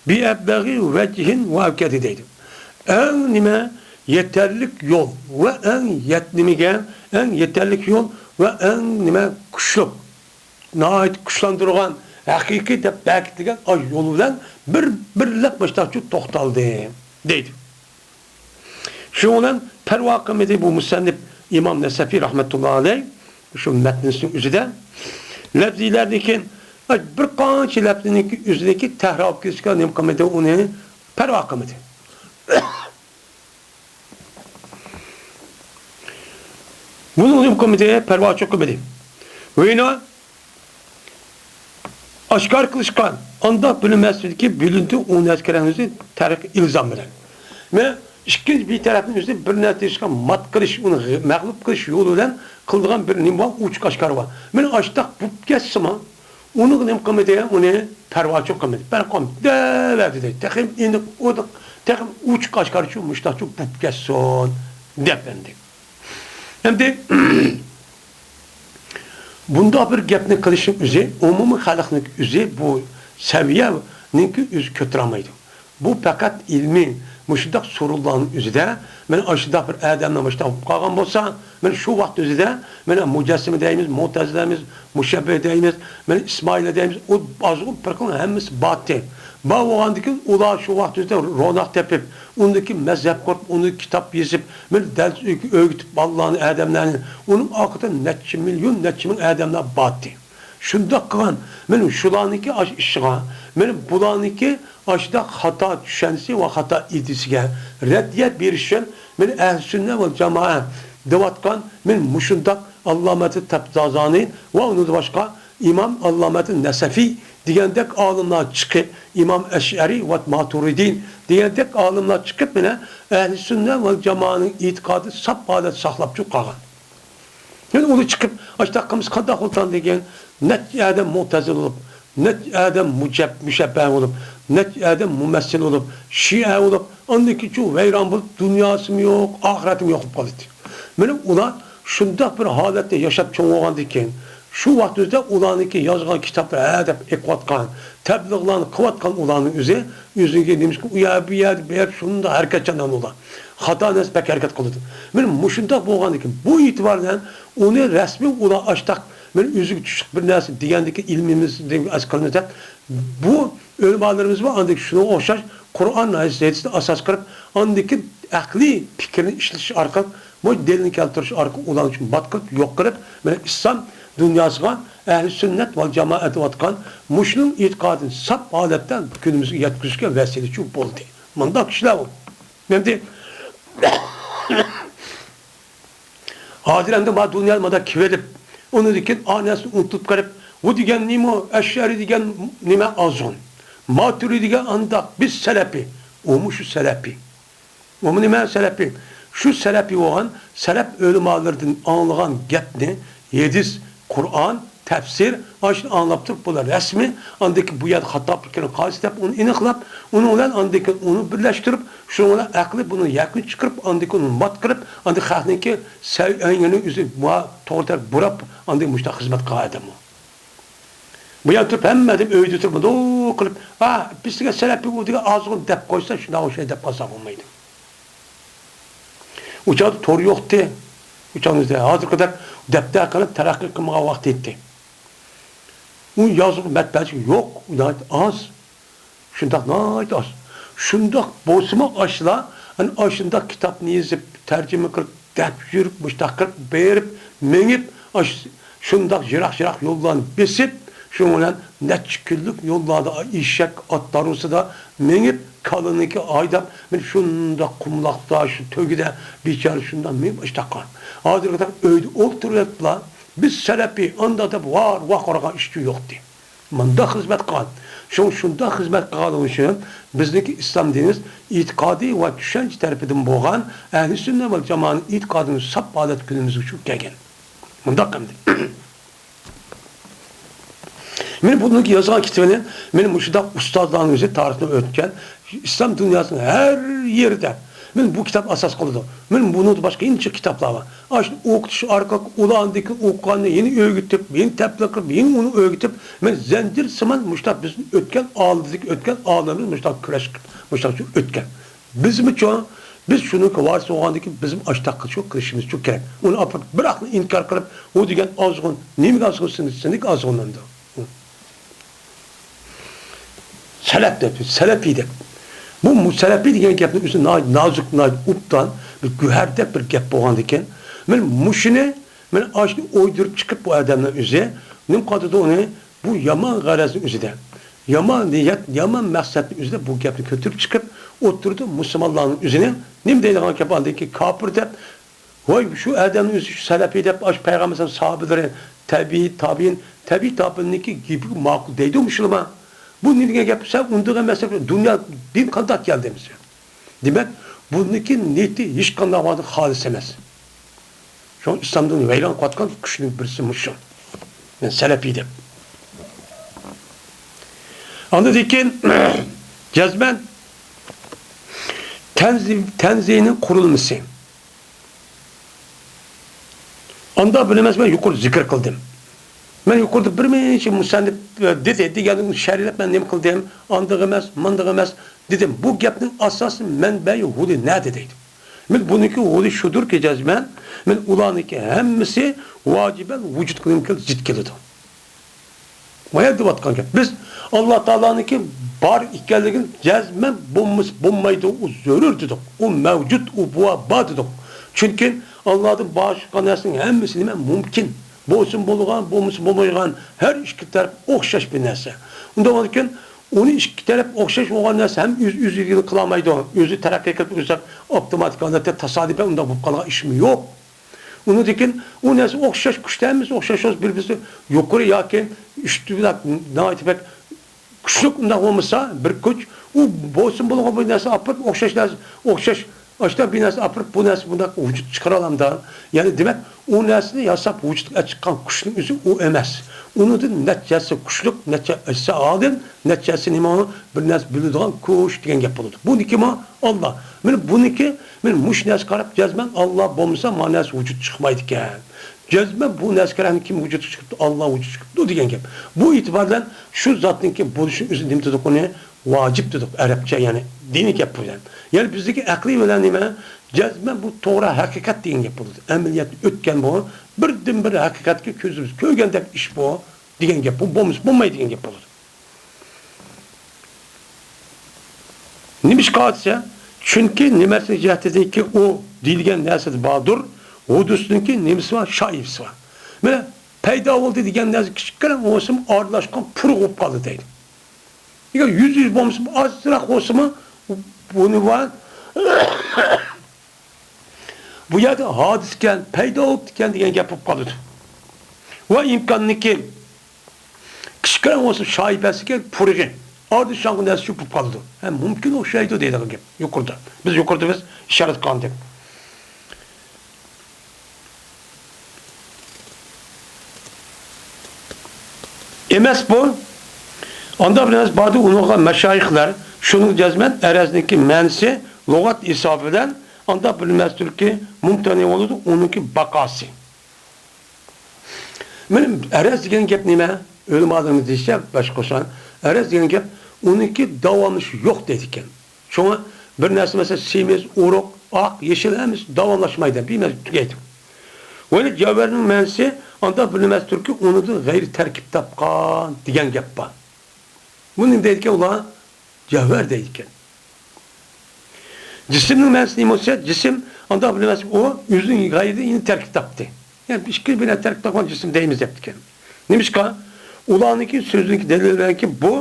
بىئەبلەغى ۋەجھىن ۋە ئەۋكەدى دەيدۇ. ئەڭ نېمە يېتەرلىك يول ۋە ئەڭ يەت-، نېمىگە، ئەڭ يېتەرلىك يول ۋە ئەڭ نېمە كۈچلۈك، ناھايىتى كۈچلەندۈرگەن، ھەقىقىي دەپ بەكىتىلگەن ئاي يول بىلەن بىر-بىرلەپ مۇشۇنداقچۇ توختالدى دەيدۇ. شۇنىڭ بىلەن پەرۋا قىلمىدى بۇ مۇسەننىپ ئىمام نەسەفى رەھمەتۇللا ئەلەيھ شۇ مەتنىسىنىڭ ئۆزىدە لەپزىيلەردىن كېيىن بىر قانچە لەپزىنىڭكى ئۆزىنىڭكى تەھرىر بولۇپ كېتىشىگە نېمە قىلمىدى، ئۇنى پەرۋا قىلمىدى. بۇنى نېمە قىلمىدى، پەرۋاچۇ قىلمىدى. ۋېينا ئاشكارا قىلىشقا، ئانداق بىلىنمەسلىكى بىلىندى، ئۇ نەرسە كېرەكمىسى تەرىقى ئىلزام بىلەن. مەن ئىككىنچى بىر تەرەپنىڭ ئۆزى بىر نەرسە دېيىشقا مات قىلىش، ئۇنى غ-، مەغلۇپ قىلىش يولى بىلەن قىلىدىغان بىر نېمە بار، ئوچۇق ئاشكارا بار. مەن ئاشتاق بۇپ كەتسىمۇ، ئۇنىڭغا نېمە قىلمىدى، ئۇنى پەرۋاچۇ قىلمىدى. بەرقوم دەۋەردى، تېخىمۇ ئېنىق، ئۇدۇق، تېخىمۇ ئوچۇق ئاشكارىچۇ، مۇشتاقچۇ بۇپ كەتسۇن، دەپ ئەمدى. ئەمدى بۇنداق بىر گەپنى قىلىشنىڭ ئۆزى، ئومۇمىي خەلقنىڭ ئۆزى بۇ سەۋىيەنىڭكى ئۆزى كۆتۈرەلمەيدۇ. بۇ پەقەت ئىلمىي، مۇشۇنداق سورۇنلارنىڭ ئۆزىدە، مانا ئاشۇنداق بىر ئادەمنىڭ مۇشۇنداق بولۇپ قالغان بولسا، مانا شۇ ۋاقىت ئۆزىدە، مانا مۇجەسسىمە دەيمىز، مۇتەزىلە دەيمىز، مۇشەببىھ دەيمىز، مانا ئىسمائىلىيە دەيمىز، ئۇ ئازغۇن پىرقىنىڭ ھەممىسى باتتى. بار بولغاندىكىن ئۇلار شۇ ۋاقىت ئۆزىدە روناق تېپىپ، ئۇندىكى مەزھەپ قۇرۇپ، ئۇنى كىتاب يېزىپ، مانا دەرس ئۆگىتىپ بالىلارنى، ئادەملەرنى، ئۇنىڭ ئارقىدىن نەچچە مىليون، نەچچە مىڭ ئادەملەر باتتى. شۇنداق قىلغان، مانا شۇلارنىڭكى ئاشۇ ئىشىغا، مانا بۇلارنىڭكى ئاشۇنداق خاتا چۈشەنچىسى ۋە خاتا ئىدىيىسىگە رەددىيە بېرىش ئۈچۈن، مانا ئەھلى سۈننە ۋە جامائە دەۋاتقان، مانا مۇشۇنداق ئاللامەتى تەپزازانى ۋە ئۇنىڭدىن باشقا ئىمام ئاللامەتى نەسەفى دېگەندەك ئالىملار چىقىپ، ئىمام ئەشئەرى ۋە ماتۇرىدى دېگەندەك ئالىملار چىقىپ، مانا ئەھلى سۈننە ۋە جامائەنىڭ ئېتىقادى ساپ ھالەت ساقلاپ قالغان. يەنە ئۇلار چىقىپ، ئاشۇنداق قىلمىسا قانداق بولىدىغان دېگەن، نەچچە ئادەم مۇتەزىلە بولۇپ، نەچچە ئادەم مۇجەب-، مۇشەببەھ بولۇپ، نەچچە ئادەم مۇمەسسىل بولۇپ، شىئە بولۇپ، ئاندىن كېيىنچۇ ۋەيران بولۇپ، دۇنياسىمۇ يوق، ئاخىرەتمۇ يوق بولۇپ قالدى. مانا ئۇلار شۇنداق بىر ھالەتتە ياشاپ چوڭ بولغاندىن كېيىن، شۇ ۋاقىت ئۆزىدە ئۇلارنىڭكى يازغان كىتابلىرى ھە دەپ ئېقىۋاتقان، تەبلىغلارنى قىلىۋاتقان ئۇلارنىڭ ئۆزى، ئۆزىگە نېمىشقا ئۇ يەر، بۇ يەردە، بۇ يەردە شۇنداق ھەرىكەتچان ئۇلار. خاتا نەرسە بەك ھەرىكەت قىلىدۇ. مانا مۇشۇنداق بولغاندىن كېيىن، بۇ ئېتىبار بىلەن ئۇنى رەسمىي ئۇلار ئاشتاق، مانا ئۆزىگە چۈشلۈك بىر نەرسە دېگەندىكى ئىلمىمىز ئەسقىلىمىز دەپ، بۇ ئۆلىمالىرىمىز بار، ئاندىن شۇنىڭغا ئوخشاش قۇرئان ھەدىستىنى ئاساس قىلىپ، ئاندىن كېيىن ئەقلىي پىكىرنى ئىشلىتىش ئارقىلىق، بۇ دەلىلنى كەلتۈرۈش ئارقىلىق ئۇلارنى شۇ بات قىلىپ، يوق قىلىپ، مانا ئىسلام دۇنياسىغا ئەھلى سۈننەت ۋەل جامائەت دەۋاتقان مۇشۇنىڭ ئېتىقادىنى ساپ ھالەتتە كۈنىمىزگە يەتكۈزۈشكە ۋەسىلىچى بولدى. مۇنداق كىشىلەر بۇ. ئەمدى ھازىر ئەمدى ما دۇنيا مادا كېلىپ، ئۇنىڭدىن كېيىن ئا نەرسىنى ئۇنتۇپ قېلىپ، بۇ دېگەن نېمە، ئەشئەرى دېگەن نېمە ئازغۇن، ماتۇرىدى دېگەن ئانداق، بىز سەلەپى، ئۇمۇ شۇ سەلەپى. ئۇمۇ نېمە سەلەپى؟ شۇ سەلەپى بولغان سەلەپ ئۆلىمالىرىدىن ئاڭلىغان گەپنى، ھەدىس، قۇرئان، تەپسىر، ئاشۇنى ئاڭلاپ تۇرۇپ، بۇلار رەسمىي، ئاندىن كېيىن بۇ يەردە خاتالىقلىق كىرگەن قايسى دەپ ئۇنى ئېنىقلاپ، ئۇنىڭ بىلەن ئاندىن كېيىن ئۇنى بىرلەشتۈرۈپ، شۇنىڭ بىلەن ئەقلىي بۇنىڭ يەكۈن چىقىرىپ، ئاندىن كېيىن ئۇنى مات قىلىپ، ئاندىن خەقنىڭكى سەۋىيەنى ئۆزى ما-، توغرا تەرەپ بۇراپ، ئاندىن مۇشۇنداق خىزمەت قىلغان ئادەم ئۇ. بۇ يەردە تۇرۇپ، ھەممە ئادەم ئۆيدە تۇرۇپ، مۇنداق قىلىپ، «ھە، بىز دېگەن سەلەپىي ئۇ دېگەن ئازغۇن» دەپ قويسا، شۇنداق ئوخشايدۇ دەپ قالسا بولمايدۇ. ئۇ چاغدا تور يوقتى. ئۇ چاغدا ھازىرقىدەك دەپتەر قېلىپ تەرەققىي قىلمىغان ۋاقىت ئىدى. ئۇ يازغۇ مەتبەئەسى يوق، ناھايىتى ئاز. شۇنداق ناھايىتى ئاز. شۇنداق بولسىمۇ ئاشۇلار، ئەنە ئاشۇنداق كىتابنى يېزىپ، تەرجىمە قىلىپ، دەپ يۈرۈپ، مۇشۇنداق قىلىپ بېرىپ، مېڭىپ، ئاشۇ شۇنداق يىراق-يىراق يوللارنى بېسىپ، شۇنىڭ بىلەن نەچچە كۈنلۈك يوللاردا ئېشەك ئات دارۋىسىدا مېڭىپ، كالىنىڭكى ھايداپ، مانا شۇنداق قۇملۇقتا، شۇ تۆگىدە بىچارە شۇنداق مېڭىپ ئىشتاققان. ھازىرقىدەك ئۆيدە ئولتۇرۇۋېتىپلا، «بىز سەلەپىي، ئانداق» دەپ ۋار-ۋاق ئۇرغان ئىش يوقتى. مۇنداق خىزمەت قىلغان. شۇڭا شۇنداق خىزمەت قىلغانلىقى ئۈچۈن بىزنىڭكى ئىسلام دىنىمىز ئېتىقادىي ۋە چۈشەنچە تەرىپىدىن بولغان ئەھلى سۈننە ۋەل جامائەنىڭ ئېتىقادىنى ساپ ھالەتتە كۈنىمىزگىچە كەلگەن. مۇنداق ئەمدى. مانا بۇنىڭكى يازغان كىتابىنى، مانا مۇشۇنداق ئۇستازلارنىڭ ئۆزى تارىختىن ئۆتكەن، ئىسلام دۇنياسىنىڭ ھەر يېرىدە، مانا بۇ كىتاب ئاساس قىلىدۇ. مانا بۇنىڭدىن باشقا يەنە نەچچە كىتابلار بار. ئاشۇ ئوقۇتۇش ئارقىلىق ئۇلاندىكى ئوقۇغاننى يەنە ئۆگىتىپ، يەنە تەبلىغ قىلىپ، يەنە ئۇنى ئۆگىتىپ، مانا زەنجىرسىمان مۇشۇنداق بىزنىڭ ئۆتكەن ئالىمىزدىكى ئۆتكەن ئالىملىرىمىز مۇشۇنداق كۈرەش قىلىپ، مۇشۇنداق ئۆتكەن. بىزمۇچۇ، بىز شۇنىڭكى ۋارىسى بولغاندىكىن بىزمۇ ئاشتاققا شۇ قىلىشىمىز شۇ كېرەك. ئۇنى ئاپىرىپ بىراقلا ئىنكار قىلىپ، ئۇ دېگەن ئازغۇن، نېمىگە ئازغۇن، سېنىڭ، سېنىڭكى ئازغۇن ئەمدى. سەلەپ دەپ، سەلەپىي دەپ. بۇ مۇ-، سەلەپىي دېگەن گەپنىڭ ئۆزى ناھايىتى نازۇك، ناھايىتى ئوبدان، بىر گۆھەردەك بىر گەپ بولغاندىكىن، مانا مۇشۇنى، مانا ئاشۇنى ئويدۇرۇپ چىقىپ بۇ ئادەمنىڭ ئۆزى، نېمە قىلىدۇ ئۇنى؟ بۇ يامان غەرەزنىڭ ئۆزىدە، يامان نىيەت، يامان مەقسەتنىڭ ئۆزىدە بۇ گەپنى كۆتۈرۈپ چىقىپ ئولتۇرىدۇ. مۇسۇلمانلارنىڭ ئۆزىنى نېمە دەيدىغان گەپ، ئاندىن كېيىن كاپىر دەپ، ۋاي، شۇ ئادەمنىڭ ئۆزى شۇ سەلەپىي دەپ، ئاشۇ پەيغەمبەر ساھابىلىرى، تەبىئىي تابىئىن، تەبىئىي تابىئىننىڭكى گېپىگە ماقۇل دەيدۇ مۇشۇلمان. بۇ نېمە دېگەن گەپ؟ سەن ئۇنداق ئەمەس دەپ، دۇنيا دىن قانداق كەلدى ئەمىسە؟ دېمەك، بۇنىڭكى نىيىتى ھېچقانداق ۋاقىتتا خالىس ئەمەس. شۇڭا ئىسلام دىنى ۋەيران قىلىۋاتقان كۈچنىڭ بىرسى مۇشۇ. مەن سەلەپىي دەپ. ئاندىن كېيىن جەزمەن تەنزى-، تەنزىنىڭ قۇرۇلمىسى. ئاندا بىر نېمە، مەن يۇقىرىدا زىكىر قىلدىم. مەن يۇقىرىدا بىر نەچچە مۇسەننىپ، ئە، دېدى، دېگەندىن شەرھلەپ مەن نېمە قىلدىم؟ ئاندىغى ئەمەس، ماندىغى ئەمەس دېدىم. بۇ گەپنىڭ ئاساسىي مەنبەيى ھۇدى نەدە دەيدۇ. مەن بۇنىڭكى ھۇدى شۇدۇركى جەزمەن، مەن ئۇلارنىڭكى ھەممىسى ۋاجىبەن ۋۇجۇدقا نېمە كېلىدۇ؟ زىت كېلىدۇ. مايا دەۋاتقان گەپ. بىز ئاللا تائالانىڭكى بار ئىكەنلىكىنى جەزمەن بولمىسا بولمايدۇ، ئۇ زۆرۈر دېدۇق. ئۇ مەۋجۇت، ئۇ بۇ بار دېدۇق. چۈنكى ئاللادىن باشقا نەرسىنىڭ ھەممىسى نېمە؟ مۇمكىن. بولسىمۇ بولىدىغان، بولمىسا بولمايدىغان، ھەر ئىككى تەرەپ ئوخشاش بىر نەرسە. ئۇنداق بولغاندىكىن ئۇنى ئىككى تەرەپ ئوخشاش بولغان نەرسە ھەم ئۆز-، ئۆزىگە قىلالمايدۇ. ئۆزى تەرەققىي قىلىپ، ئۆزى ئاپتوماتىك ھالەتتە تاسادىپەن ئۇنداق بولۇپ قالغان ئىشمۇ يوق. ئۇنىڭدىن كېيىن ئۇ نەرسە ئوخشاش، كۈچتە ھەممىسى ئوخشاش بولسا، بىر-، بىرسى يۇقىرى ياكى ئۈستۈنرەك، ناھايىتى بەك كۈچلۈك ئۇنداق بولمىسا، بىر كۈچ، ئۇ بولسىمۇ بولىدىغان بىر نەرسە ئاپىرىپ، ئوخشاش نەرسە، ئوخشاش، ئاشۇنداق بىر نەرسە ئاپىرىپ، بۇ نەرسە بۇنداق ۋۇجۇد چىقىرالامدا؟ يەنى دېمەك، ئۇ نەرسىنى ياساپ ۋۇجۇدقا چىققان كۈچنىڭ ئۆزى ئۇ ئەمەس. ئۇنىڭدىن نەچچە ھەسسە كۈچلۈك، نەچچە ھەسسە ئالىم، نەچچە ھەسسە نېمە، بىر نەرسە بىلىدىغان كۈچ دېگەن گەپ بولىدۇ. بۇنىڭكىمۇ ئاللا. مانا بۇنىڭكى، مانا مۇشۇ نەرسىگە قاراپ جەزمەن ئاللا بولمىسا، مانا نەرسە ۋۇجۇدقا چىقمايدىكەن. جەزمەن بۇ نەرسىگە قاراپ كىم ۋۇجۇدقا چىقىپتۇ؟ ئاللا ۋۇجۇدقا چىقىپتۇ دېگەن گەپ. بۇ ئېتىبار بىلەن شۇ زاتنىڭكى بولۇشى ئۆزى نېمە دېدۇق ئۇنى؟ ۋاجىپ دېدۇق ئەرەبچە، يەنى دىنىي گەپ بىلەن. يەنى بىزدىكى ئەقلىي بىلەن نېمە؟ جەزمەن بۇ توغرا ھەقىقەت دېگەن گەپ بولىدۇ. ئەمەلىيەتتە ئۆتكەن بۇ، بىردىنبىر ھەقىقەتكە كۆزىمىز كۆرگەندەك ئىش بۇ دېگەن گەپ. بۇ بولمىسا بولمايدۇ دېگەن گەپ بولىدۇ. نېمىشقا دېسە، چۈنكى نېمىسى جەھىتىدىنكى ئۇ دېيىلگەن نەرسىدە باردۇر، ھۇدۇسنىڭكى نېمىسى بار، شايىۋىسى بار. مانا پەيدا بولدى دېگەن نەرسە كىچىككىنە بولسىمۇ ئارىلاشقان پۇرىقى بولۇپ قالدى دەيدۇ. ئەگەر يۈز يۈز بولمىسا، ئازراق بولسىمۇ بۇنى بار. بۇ يەردە ھادىسىكەن، پەيدا بوپتىكەن دېگەن گەپ بولۇپ قالىدۇ. ۋە ئىمكاننىكى كىچىككىنە بولسا شايىپەسىكەن، پۇرىقى ئارىدا شۇنداق نەرسە بولۇپ قالىدۇ. ھە، مۇمكىن ئوخشايدۇ دەيدىغان گەپ يۇقىرىدا. بىز يۇقىرىدا بىز ئىشارەت قىلغاندەك. ئەمەس بۇ. ئانداق بىر نەرسە باردۇ، ئۇنىڭغا مەشايىخلار، شۇنىڭ جەزمەن ئەرەزنىڭكى مەنىسى لۇغەت ھېسابى بىلەن ئانداق بىر نەرسىدۇركى، مۇمتەنە بولىدۇ، ئۇنىڭكى باقاسى. مانا ئەرەز دېگەن گەپ نېمە؟ ئۆلىمالىرىمىز دېيىشىچە، باشقا قوشقان، ئەرەز دېگەن گەپ ئۇنىڭكى داۋاملىشى يوق دەيدىكەن. شۇڭا بىر نەرسە، مەسىلەن، سېمىز، ئورۇق، ئاق، يېشىل ھەممىسى داۋاملاشمايدۇ، بىمەنە تۈگەيدۇ. ۋە جەۋھەرنىڭ مەنىسى ئانداق بىر نەرسىدۇركى، ئۇنىڭدىن غەيرىي تەركىب تاپقان دېگەن گەپ بار. بۇنى نېمە دەيدىكەن ئۇلار؟ جەۋھەر دەيدىكەن. جىسىمنىڭ مەنىسى نېمە بولسا، جىسىم ئانداق بىر نەرسە، ئۇ ئۆزىنىڭ غەيرىي يەنە تەركىب تاپتى. يەنى ئىككى بىر نەرسە تەركىب تاپقان جىسىم دەيمىز دەپتىكەن. نېمىشقا؟ ئۇلارنىڭكى سۆزىنىڭكى دەلىلى بىلەنكى بۇ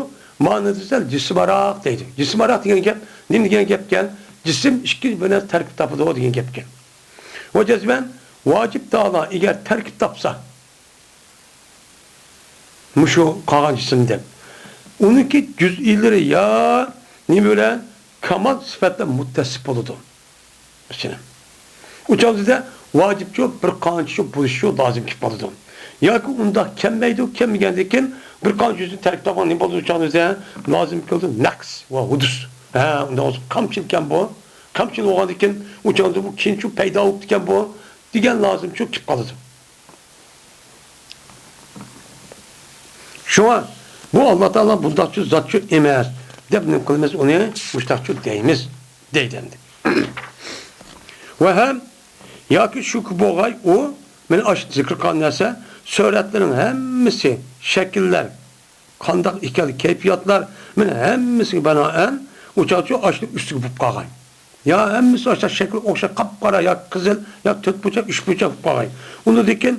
مانىدا سەل جىسمىراق دەيدۇ. جىسمىراق دېگەن گەپ نېمە دېگەن گەپكەن؟ جىسىم ئىككى بىر نەرسە تەركىب تاپىدۇ دېگەن گەپكەن. ۋە جەزمەن ۋاجىب تائالا ئەگەر تەركىب تاپسا، مۇشۇ قالغان جىسىمدىن ئۇنىڭكى جۈزئىيلىرى يا نېمە بىلەن كامال سۈپەتتە مۇتتەسىپ بولىدۇ. مەسىلەن، ئۇ چاغدا ۋاجىپچۇ، بىر قانچىچۇ بولۇشىچۇ لازىم كېلىپ قالىدۇ. ياكى ئۇنداق كەلمەيدۇ، كەلمىگەندىن كېيىن بىر قانچە جۈزنى تەركىب تاپقان نېمە بولىدۇ؟ ئۇ چاغدا لازىم كېلىدۇ، نەقس ۋە ھۇدۇس. ھە، ئۇنداق بولسا كامچىلكەن بۇ. كامچىل بولغاندىن كېيىن ئۇ چاغدا بۇ كېيىنچۇ پەيدا بولۇپتىكەن بۇ دېگەن لازىمچۇ كېلىپ قالىدۇ. شۇڭا بۇ ئاللا تائالا بۇنداقچۇ زاتچۇ ئەمەس دەپ نېمە قىلىمىز ئۇنى، مۇشتاقچۇ دەيمىز دەيدۇ ئەمدى. ۋە ھەم ياكى شۇكى بولغاي ئۇ، مانا ئاشۇ زىكىر قىلغان نەرسە، سۈرەتلىرىنىڭ ھەممىسى، شەكىللەر، قانداق ئىكەن، كەيپىياتلار، مانا ھەممىسىگە بىنائەن ئۇ چاغچۇ ئاشۇ ئۈستىگە بولۇپ قالغاي. يا ھەممىسى ئاشۇ شەكلى ئوخشاش، قاپقارا يا قىزىل يا تۆت بۇرجەك، ئۈچ بۇرجەك بولۇپ قالغاي. ئۇنىڭدىن كېيىن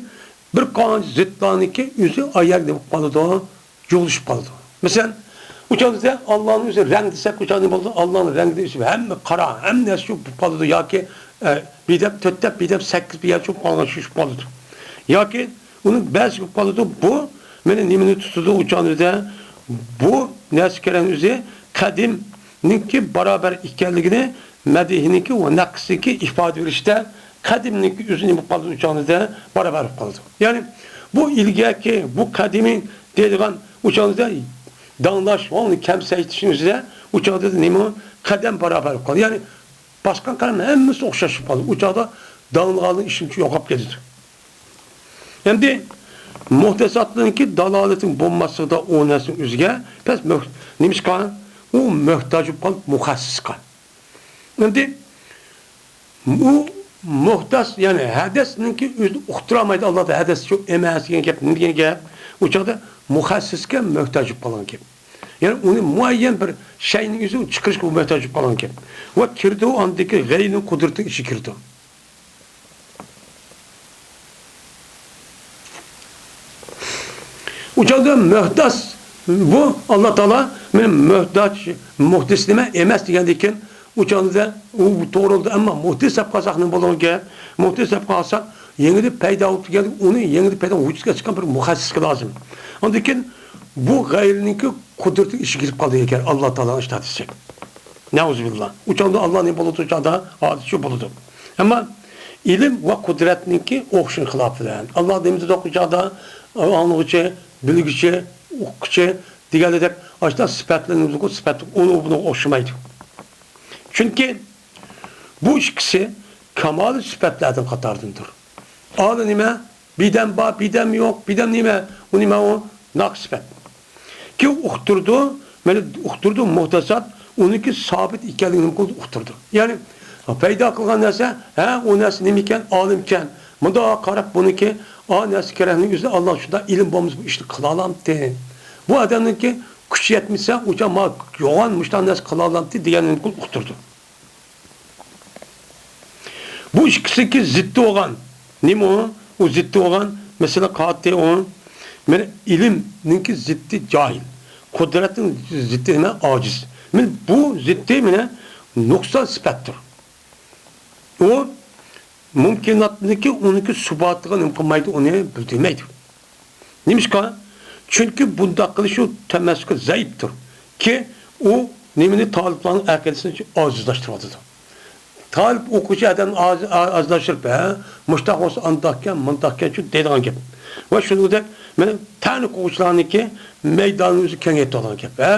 بىر قانچە زىتلارنىڭكى ئۆزى ئايەردە بولۇپ قالىدۇ، جۇغلىشىپ قالىدۇ. مەسىلەن، ئۇ چاغدا ئاللانىڭ ئۆزى رەڭ دېسەك، ئۇ چاغدا نېمە بولىدۇ؟ ئاللانىڭ رەڭگىدە ئۆزى ھەممە قارا، ھەممە نەرسە شۇ بولۇپ قالىدۇ. ياكى، ئە، بىدەپ تۆت دەپ، بىدەپ سەككىز، بىدەپ شۇ بولۇپ قالغان شۇ، شۇ بولۇپ قالىدۇ. ياكى ئۇنىڭ بەزىسى بولۇپ قالىدۇ، بۇ مانا نېمىنى تۇتىدۇ ئۇ چاغدا؟ بۇ نەرسە كەرەن ئۆزى قەدىمنىڭكى بارابەر ئىكەنلىكىنى، مەدھىنىڭكى ۋە نەقسىنىڭكى ئىپادە بېرىشتە قەدىمنىڭكى ئۆزى نېمە بولۇپ قالىدۇ؟ ئۇ چاغدا بارابەر بولۇپ قالىدۇ. يەنى بۇ ئىلگەركى، بۇ قەدىمىي دەيدىغان ئۇ چاغدا داڭلاش، ئۇنى كەمسەيتىشنىڭ ئۆزىدە ئۇ چاغدا نېمە؟ قەدەم بارابەر بولۇپ قالىدۇ. يەنى باسقان قەدەم ھەممىسى ئوخشاش بولۇپ قالىدۇ. ئۇ چاغدا داڭلىغانلىق ئىشىمچە يوقاپ كېتىدۇ. ئەمدى مۇھدەساتنىڭكى دالالىتى بولماسلىقىدا ئۇ نەرسىنىڭ ئۆزىگە پەس مۆھ-، نېمىشقا؟ ئۇ مۆھتاج بولۇپ قالىدۇ مۇخەسسىسقا. ئەمدى ئۇ مۇھدەس، يەنى ھەدەسنىڭكى ئۆزىنى ئۇقتۇرالمايدۇ. ئاللادا ھەدەس شۇ ئەمەس دېگەن گەپ، نېمە دېگەن گەپ؟ ئۇ چاغدا مۇخەسسىسكە مۆھتاج بولۇپ قالغان گەپ. يەنى ئۇنى مۇئەييەن بىر شەينىڭ ئۆزى چىقىرىشقا مۆھتاج بولۇپ قالغان گەپ. ۋە كىرىدۇ، ئاندىكى غەيرىنىڭ قۇدرىتىنىڭ ئىچىگە كىرىدۇ. ئۇ چاغدا مۆھدەس، بۇ ئاللا تائالا مېنى مۆھتاج، مۇھدىس نېمە ئەمەس دېگەندىن كېيىن، ئۇ چاغدا ئۇ توغرا بولدى. ئەمما مۇھدىس دەپ قالساق نېمە بولىدىغان گەپ؟ مۇھدىس دەپ قالساق، يېڭىدىن پەيدا بولۇپ كەلگەن، ئۇنى يېڭىدىن پەيدا ۋۇجۇدقا چىققان بىر مۇخەسسىسكە لازىم. ئاندىن كېيىن بۇ غەيرىنىڭكى قۇدرىتى ئىشىگە كىرىپ قالىدىكەن، ئاللا تائالا ئىشتىھات ئېتسەك. نەئۇزۇبىللا. ئۇ چاغدا ئاللا نېمە بولىدۇ؟ ئۇ چاغدا ئادەتچى بولىدۇ. ئەمما ئىلىم ۋە قۇدرەتنىڭكى ئوخشىشىنىڭ خىلاپى بىلەن. ئاللا نېمە دېدۇق ئۇ چاغدا؟ ئاڭلىغۇچى، بىلگۈچى، ئۇققۇچى دېگەندەك ئاشۇنداق سۈپەتلەرنى بىلىدۇ، سۈپەت ئۇنىڭ بۇنىڭغا ئوخشىمايدۇ. چۈنكى بۇ ئىككىسى كامالىي سۈپەتلەردىن قاتارىدىندۇر. ئاللا نېمە؟ بىدەم بار، بىدەم يوق، بىدەم نېمە؟ ئۇ نېمە ئۇ؟ ناقىس سۈپەت. كېيىن ئۇقتۇرىدۇ، مانا ئۇقتۇرىدۇ، مۇھدەسات، ئۇنىڭكى سابىت ئىكەنلىكىنى نېمە قىلىدۇ؟ ئۇقتۇرىدۇ. يەنى پەيدا قىلغان نەرسە، ھە، ئۇ نەرسە نېمىكەن؟ ئالىمكەن. مۇنداق قاراپ بۇنىڭكى، ئا نەرسە كېرەكنىڭ ئۆزى ئاللا شۇنداق ئىلىم بولمىسا بۇ ئىشنى قىلالامتى؟ بۇ ئادەمنىڭكى كۈچى يەتمىسە، ئۇ چاغ ما يوغان مۇشۇنداق نەرسە قىلالامتى دېگەننى نېمە قىلىدۇ؟ ئۇقتۇرىدۇ. بۇ ئىككىسىنىڭكى زىتى بولغان. نېمە ئۇ؟ ئۇ زىتى بولغان مەسىلە قاتى ئۇ. مانا ئىلىمنىڭكى زىتى جاھىل. قۇدرەتنىڭ زىتى نېمە؟ ئاجىز. مانا بۇ زىتى مانا نۇقسان سۈپەتتۇر. ئۇ مۇمكىناتنىڭكى ئۇنىڭكى سۈباتىغا نېمە قىلمايدۇ، ئۇنى بىلدۈرمەيدۇ. نېمىشقا؟ چۈنكى بۇنداق قىلىش ئۇ تەمەسسۇكى زەئىپتۇر. كى، ئۇ نېمىنى تالىپلارنىڭ ئەقىدىسىنى ئاجىزلاشتۇرۇۋاتىدۇ. تالىپ ئوقۇغۇچى ئادەمنى ئاز-، ئا-، ئاجىزلاشتۇرۇپ، ھە، مۇشتاق بولسا ئانداقكەن، مۇنداقكەنچۇ دەيدىغان گەپ. ۋە شۇنىڭدەك مانا تەنە قوغۇچىلارنىڭكى مەيدانىنى ئۆزى كېڭەيتىۋالغان گەپ. ھە،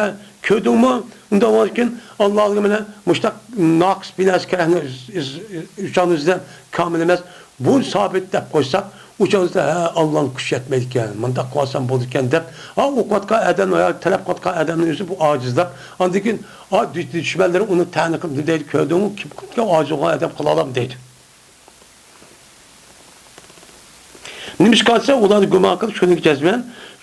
كۆردۈڭمۇ؟ ئۇنداق بولغاندىكىن ئاللاھنىڭ مانا مۇشۇنداق ناقىس بىناسى كەرەكنى ئۆز-، ئۆز-، ئۆز-، ئۆز جانىمىزدا كامىل ئەمەس. بۇ سابىت دەپ قويساق، ئۇ چاغدا، ھە، ئاللانىڭ كۈچى يەتمەيدىكەن، مۇنداق قىلسام بولىدىكەن دەپ، ھا، ئوقۇۋاتقان ئادەم يا تەلەپ قىلىۋاتقان ئادەمنىڭ ئۆزى بۇ ئاجىزلاپ، ئاندىن كېيىن، ھا، دۈ-، دۈشمەنلىرى ئۇنى تەنە قىلىپ نېمە دەيدۇ، كۆردۈڭمۇ، كىم قىلىدىكەن، ئاجىز بولغان ئادەم قىلالامدۇ دەيدۇ. نېمىشقا دېسە، ئۇلار گۇمان قىلىپ، شۇنىڭكى جەزمەن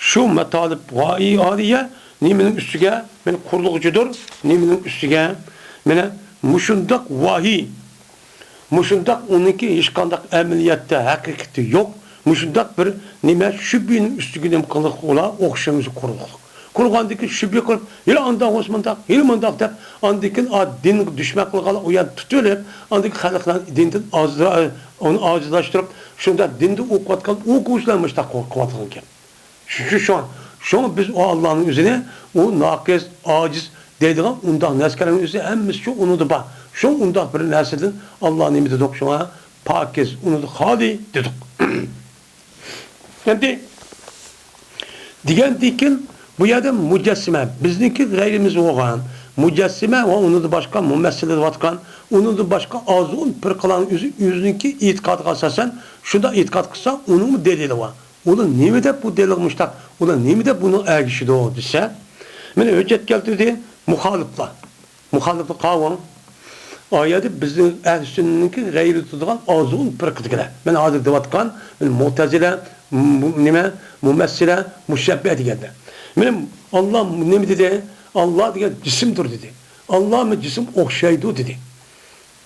شۇ مەتالىپ غايىئالىيە نېمىنىڭ ئۈستىگە، مانا قۇرۇلغۇچىدۇر، نېمىنىڭ ئۈستىگە، مانا مۇشۇنداق ۋاھىي، مۇشۇنداق ئۇنىڭكى ھېچقانداق ئەمەلىيەتتە ھەقىقىتى يوق، مۇشۇنداق بىر نېمە شۈبھىنىڭ ئۈستىگە نېمە قىلىپ ئۇلار ئوخشىمىسى قۇرۇلغان. قۇرغاندىن كېيىن شۈبھە قىلىپ، ھېلى ئانداق بولسا مۇنداق، ھېلى مۇنداق دەپ، ئاندىن كېيىن ئا، دىنغا دۇشمەن قىلغانلار ئۇ يەردە تۇتۇۋېلىپ، ئاندىن كېيىن خەلقلەرنى دىندىن ئازدۇرا-، ئۇنى ئاجىزلاشتۇرۇپ، شۇنداق دىندا ئوقۇۋاتقان ئوقۇغۇچىلار مۇشۇنداق قىلىۋاتقان گەپ. شۇ، شۇ، شۇ، شۇڭا بىز ئۇ ئاللانىڭ ئۆزىنى، ئۇ ناقىس، ئاجىز دەيدىغان ئۇنداق نەرسىلەرنىڭ ئۆزى ھەممىسى شۇ ئۇنىڭدا بار. شۇ ئۇنداق بىر نەرسىدىن ئاللا نېمە دېدۇق؟ شۇڭا پاكىز، ئۇنىڭدا خالىي دېدۇق. ئەمدى دېگەندىكىن بۇ يەردە مۇجەسسىمە، بىزنىڭكى غەيرىمىز بولغان مۇجەسسىمە ۋە ئۇنىڭدىن باشقا مۇمەسسىلە دەۋاتقان، ئۇنىڭدىن باشقا ئازغۇن پىرقىلارنىڭ ئۆزى ئۆزىنىڭكى ئېتىقادىغا ئاساسەن شۇنداق ئېتىقاد قىلسا، ئۇنىڭمۇ دەلىلى بار. ئۇلار نېمە دەپ بۇ دەلىلگە مۇشتاق؟ ئۇلار نېمە دەپ بۇنىڭغا ئەگىشىدۇ دېسە، مانا ھۆججەت كەلتۈردى مۇخالىپلار. مۇخالىپلار قاۋۇڭ. ئايەتتە بىزنىڭ ئەھلى سۈننىنىڭكى غەيرىي تۇتىدىغان ئازغۇن پىرقىدىكىلەر. مەن ھازىر دەۋاتقان مۇتەزىلە، مۇ-، نېمە، مۇمەسسىلە، مۇشەببىھە دېگەندە. مانا ئاللا نېمە دېدى؟ ئاللا دېگەن جىسىمدۇر دېدى. ئاللا بىلەن جىسىم ئوخشايدۇ دېدى.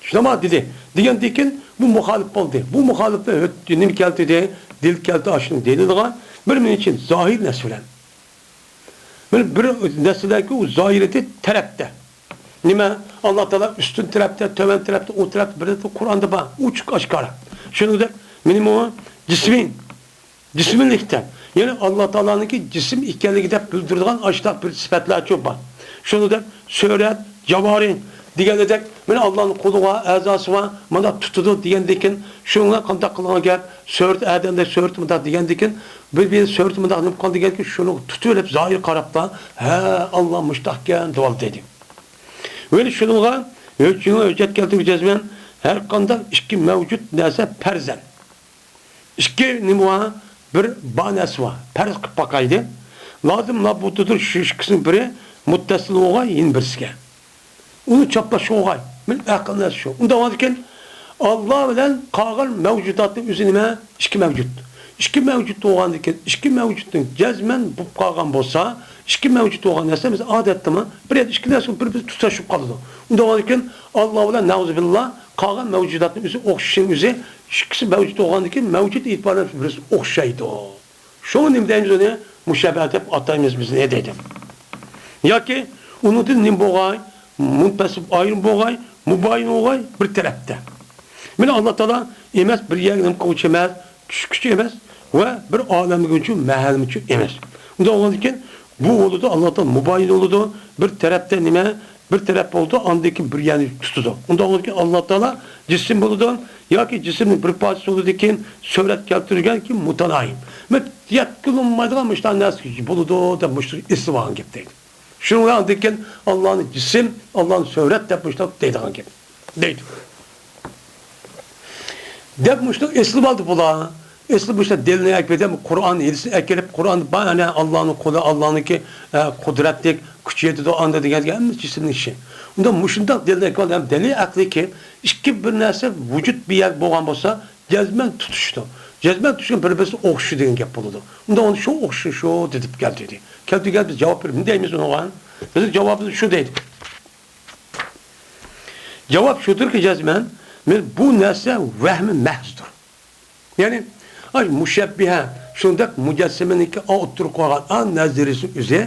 شۇنداقمۇ دېدى. دېگەندىن كېيىن بۇ مۇخالىپ بولدى. بۇ مۇخالىپلار ھۆ-، نېمە كەلتۈردى؟ دېلىل كەلتۈردى، ئاشۇنىڭ دەلىلىغا بىر مىنۇت ئىچىدە زاھىر نەس بىلەن. بىر، بىر نەرسىلەرگە ئۇ زاھىرىيىتى تەرەپتە. نېمە؟ ئاللا تائالا ئۈستۈن تەرەپتە، تۆۋەن تەرەپتە، ئۇ تەرەپتە، بىر تەرەپتە قۇرئاندا بار. ئوچۇق ئاشكارا. شۇنىڭدەك مېنىڭ ئۇ جىسمىي، جىسمىيلىكتە. يەنى ئاللا تائالانىڭكى جىسىم ئىكەنلىكى دەپ بىلدۈرىدىغان ئاشۇنداق بىر سۈپەتلەرچۇ بار. شۇنىڭدەك سۈرەت، جاۋارى دېگەندەك، مانا ئاللانىڭ قولى بار، ئەزاسى بار، مانا تۇتىدۇ دېگەندىكىن، شۇنىڭغا قانداق قىلغان گەپ؟ سۈرەت ئادەمدەك سۈرەت مۇنداق دېگەندىكىن، بىر، بىر سۈرەت مۇنداق نېمە قىلغان دېگەنكىن، شۇنىڭغا تۇتۇۋېلىپ زاھىر قاراپلا، ھە، ئاللا مۇشتاقكەن دېۋالدى دېدى. ۋە شۇنىڭغا، شۇنىڭغا ھۆججەت كەلتۈرگۈچى جەزمەن ھەر قانداق ئىككى مەۋجۇت نەرسە پەرزەن. ئىككى نېمە بار؟ بىر بار نەرسە بار. پەرز قىلىپ باقايلى. لازىم لابۇددىدۇر شۇ ئىككىسىنىڭ بىرى مۇتتەسىل بولغاي يەنە بىرسىگە. ئۇنى چاپلاشقا بولغاي. مەن ئەقىل نەرسە شۇ. ئۇنداق بولغاندىكىن، ئاللا بىلەن قالغان مەۋجۇداتنىڭ ئۆزى نېمە؟ ئىككى مەۋجۇت. ئىككى مەۋجۇت بولغاندىكىن، ئىككى مەۋجۇتنىڭ جەزمەن بولۇپ قالغان بولسا، ئىككى مەۋجۇت بولغان نەرسە بىز ئادەتتىمۇ بىر يەردە ئىككى نەرسە بىر-بىرىگە تۇتاشىپ قالىدۇ. ئۇنداق بولغاندىكىن، ئاللا بىلەن نەئۇزۇبىللا قالغان مەۋجۇداتنىڭ ئۆزى ئوخشىشىنىڭ ئۆزى ئىككىسى مەۋجۇت بولغاندىكىن، مەۋجۇت ئېتىبارى بىلەن بىرسى ئوخشايدۇ. شۇڭا نېمە دەيمىز ئۇنى؟ مۇشەببەھ دەپ ئاتايمىز بىز نېمە دەيدۇ. ياكى ئۇنىڭدىن نېمە بولغاي؟ مۇنپەسىل ئايرىم بولغاي، مۇبايىن بولغاي، بىر تەرەپتە. مانا ئاللا تائالا ئەمەس بىر يەرگە نېمە قىلغۇچى ئەمەس، چۈشكۈچى ئەمەس ۋە بىر ئالەمگە ئۈچۈن مەھەلمىچۇ ئەمەس. ئۇنداق بولغاندىكىن بۇ بولىدۇ، ئاللا تائالا مۇبايىن بولىدۇ، بىر تەرەپتە نېمە؟ بىر تەرەپ بولىدۇ، ئاندىن كېيىن بىر يەرنى تۇتىدۇ. ئۇنداق بولغاندىكىن ئاللا تائالا جىسىم بولىدۇ ياكى جىسىمنىڭ بىر پارچىسى بولىدىكىن سۈرەت كەلتۈرگەنكى مۇتاناھىم. مەن يەتكىلى بولمايدىغان مۇشۇنداق نەرسە بولىدۇ دەپ مۇشۇ ئېسىلىۋالغان گەپ دەيدۇ. شۇنىڭ بىلەن ئاندىن كېيىن ئاللانى جىسىم، ئاللانى سۈرەت دەپ مۇشۇنداق دەيدىغان گەپ دەيدۇ. دەپ مۇشۇنداق ئېسىلىۋالدى بۇلار. ئېسىلىپ مۇشۇنداق دەلىلنى ئەكىرىپ، قۇرئان ھەدىسنى ئەكىرىپ، قۇرئاندا بار، ئەنە، ئاللانىڭ قولى، ئاللانىڭكى، ئە، قۇدرەتلىك، كۈچى يېتىدۇ، ئاندا دېگەن ھەممە جىسىمنىڭ ئىشى. ئۇندا مۇشۇنداق دەلىل ئەكىرىۋالدى، ھەم دەلىل ئەقلىيكى، ئىككى بىر نەرسە ۋۇجۇد بىر يەردە بولغان بولسا، جەزمەن تۇتۇشىدۇ. جەزمەن تۇتۇشقان بىر-بىرسىگە ئوخشىشىدۇ دېگەن گەپ بولىدۇ. ئۇندا ئۇنى شۇ ئوخشىشى شۇ دېدى، كەلتۈرگەن بىز جاۋاب بېرىپ نېمە دەيمىز ئۇنىڭغا؟ بىزنىڭ جاۋابىمىز شۇ دەيدۇ. جاۋاب شۇدۇركى، جەزمەن، مەن بۇ نەرسە ۋەھمى مەھزدۇر. يەنى، ئاي، مۇشەببىھە، شۇنداق مۇجەسسىمىنىڭكى ئوتتۇرىغا قويغان ئا نەزەرىيىسى ئۆزى،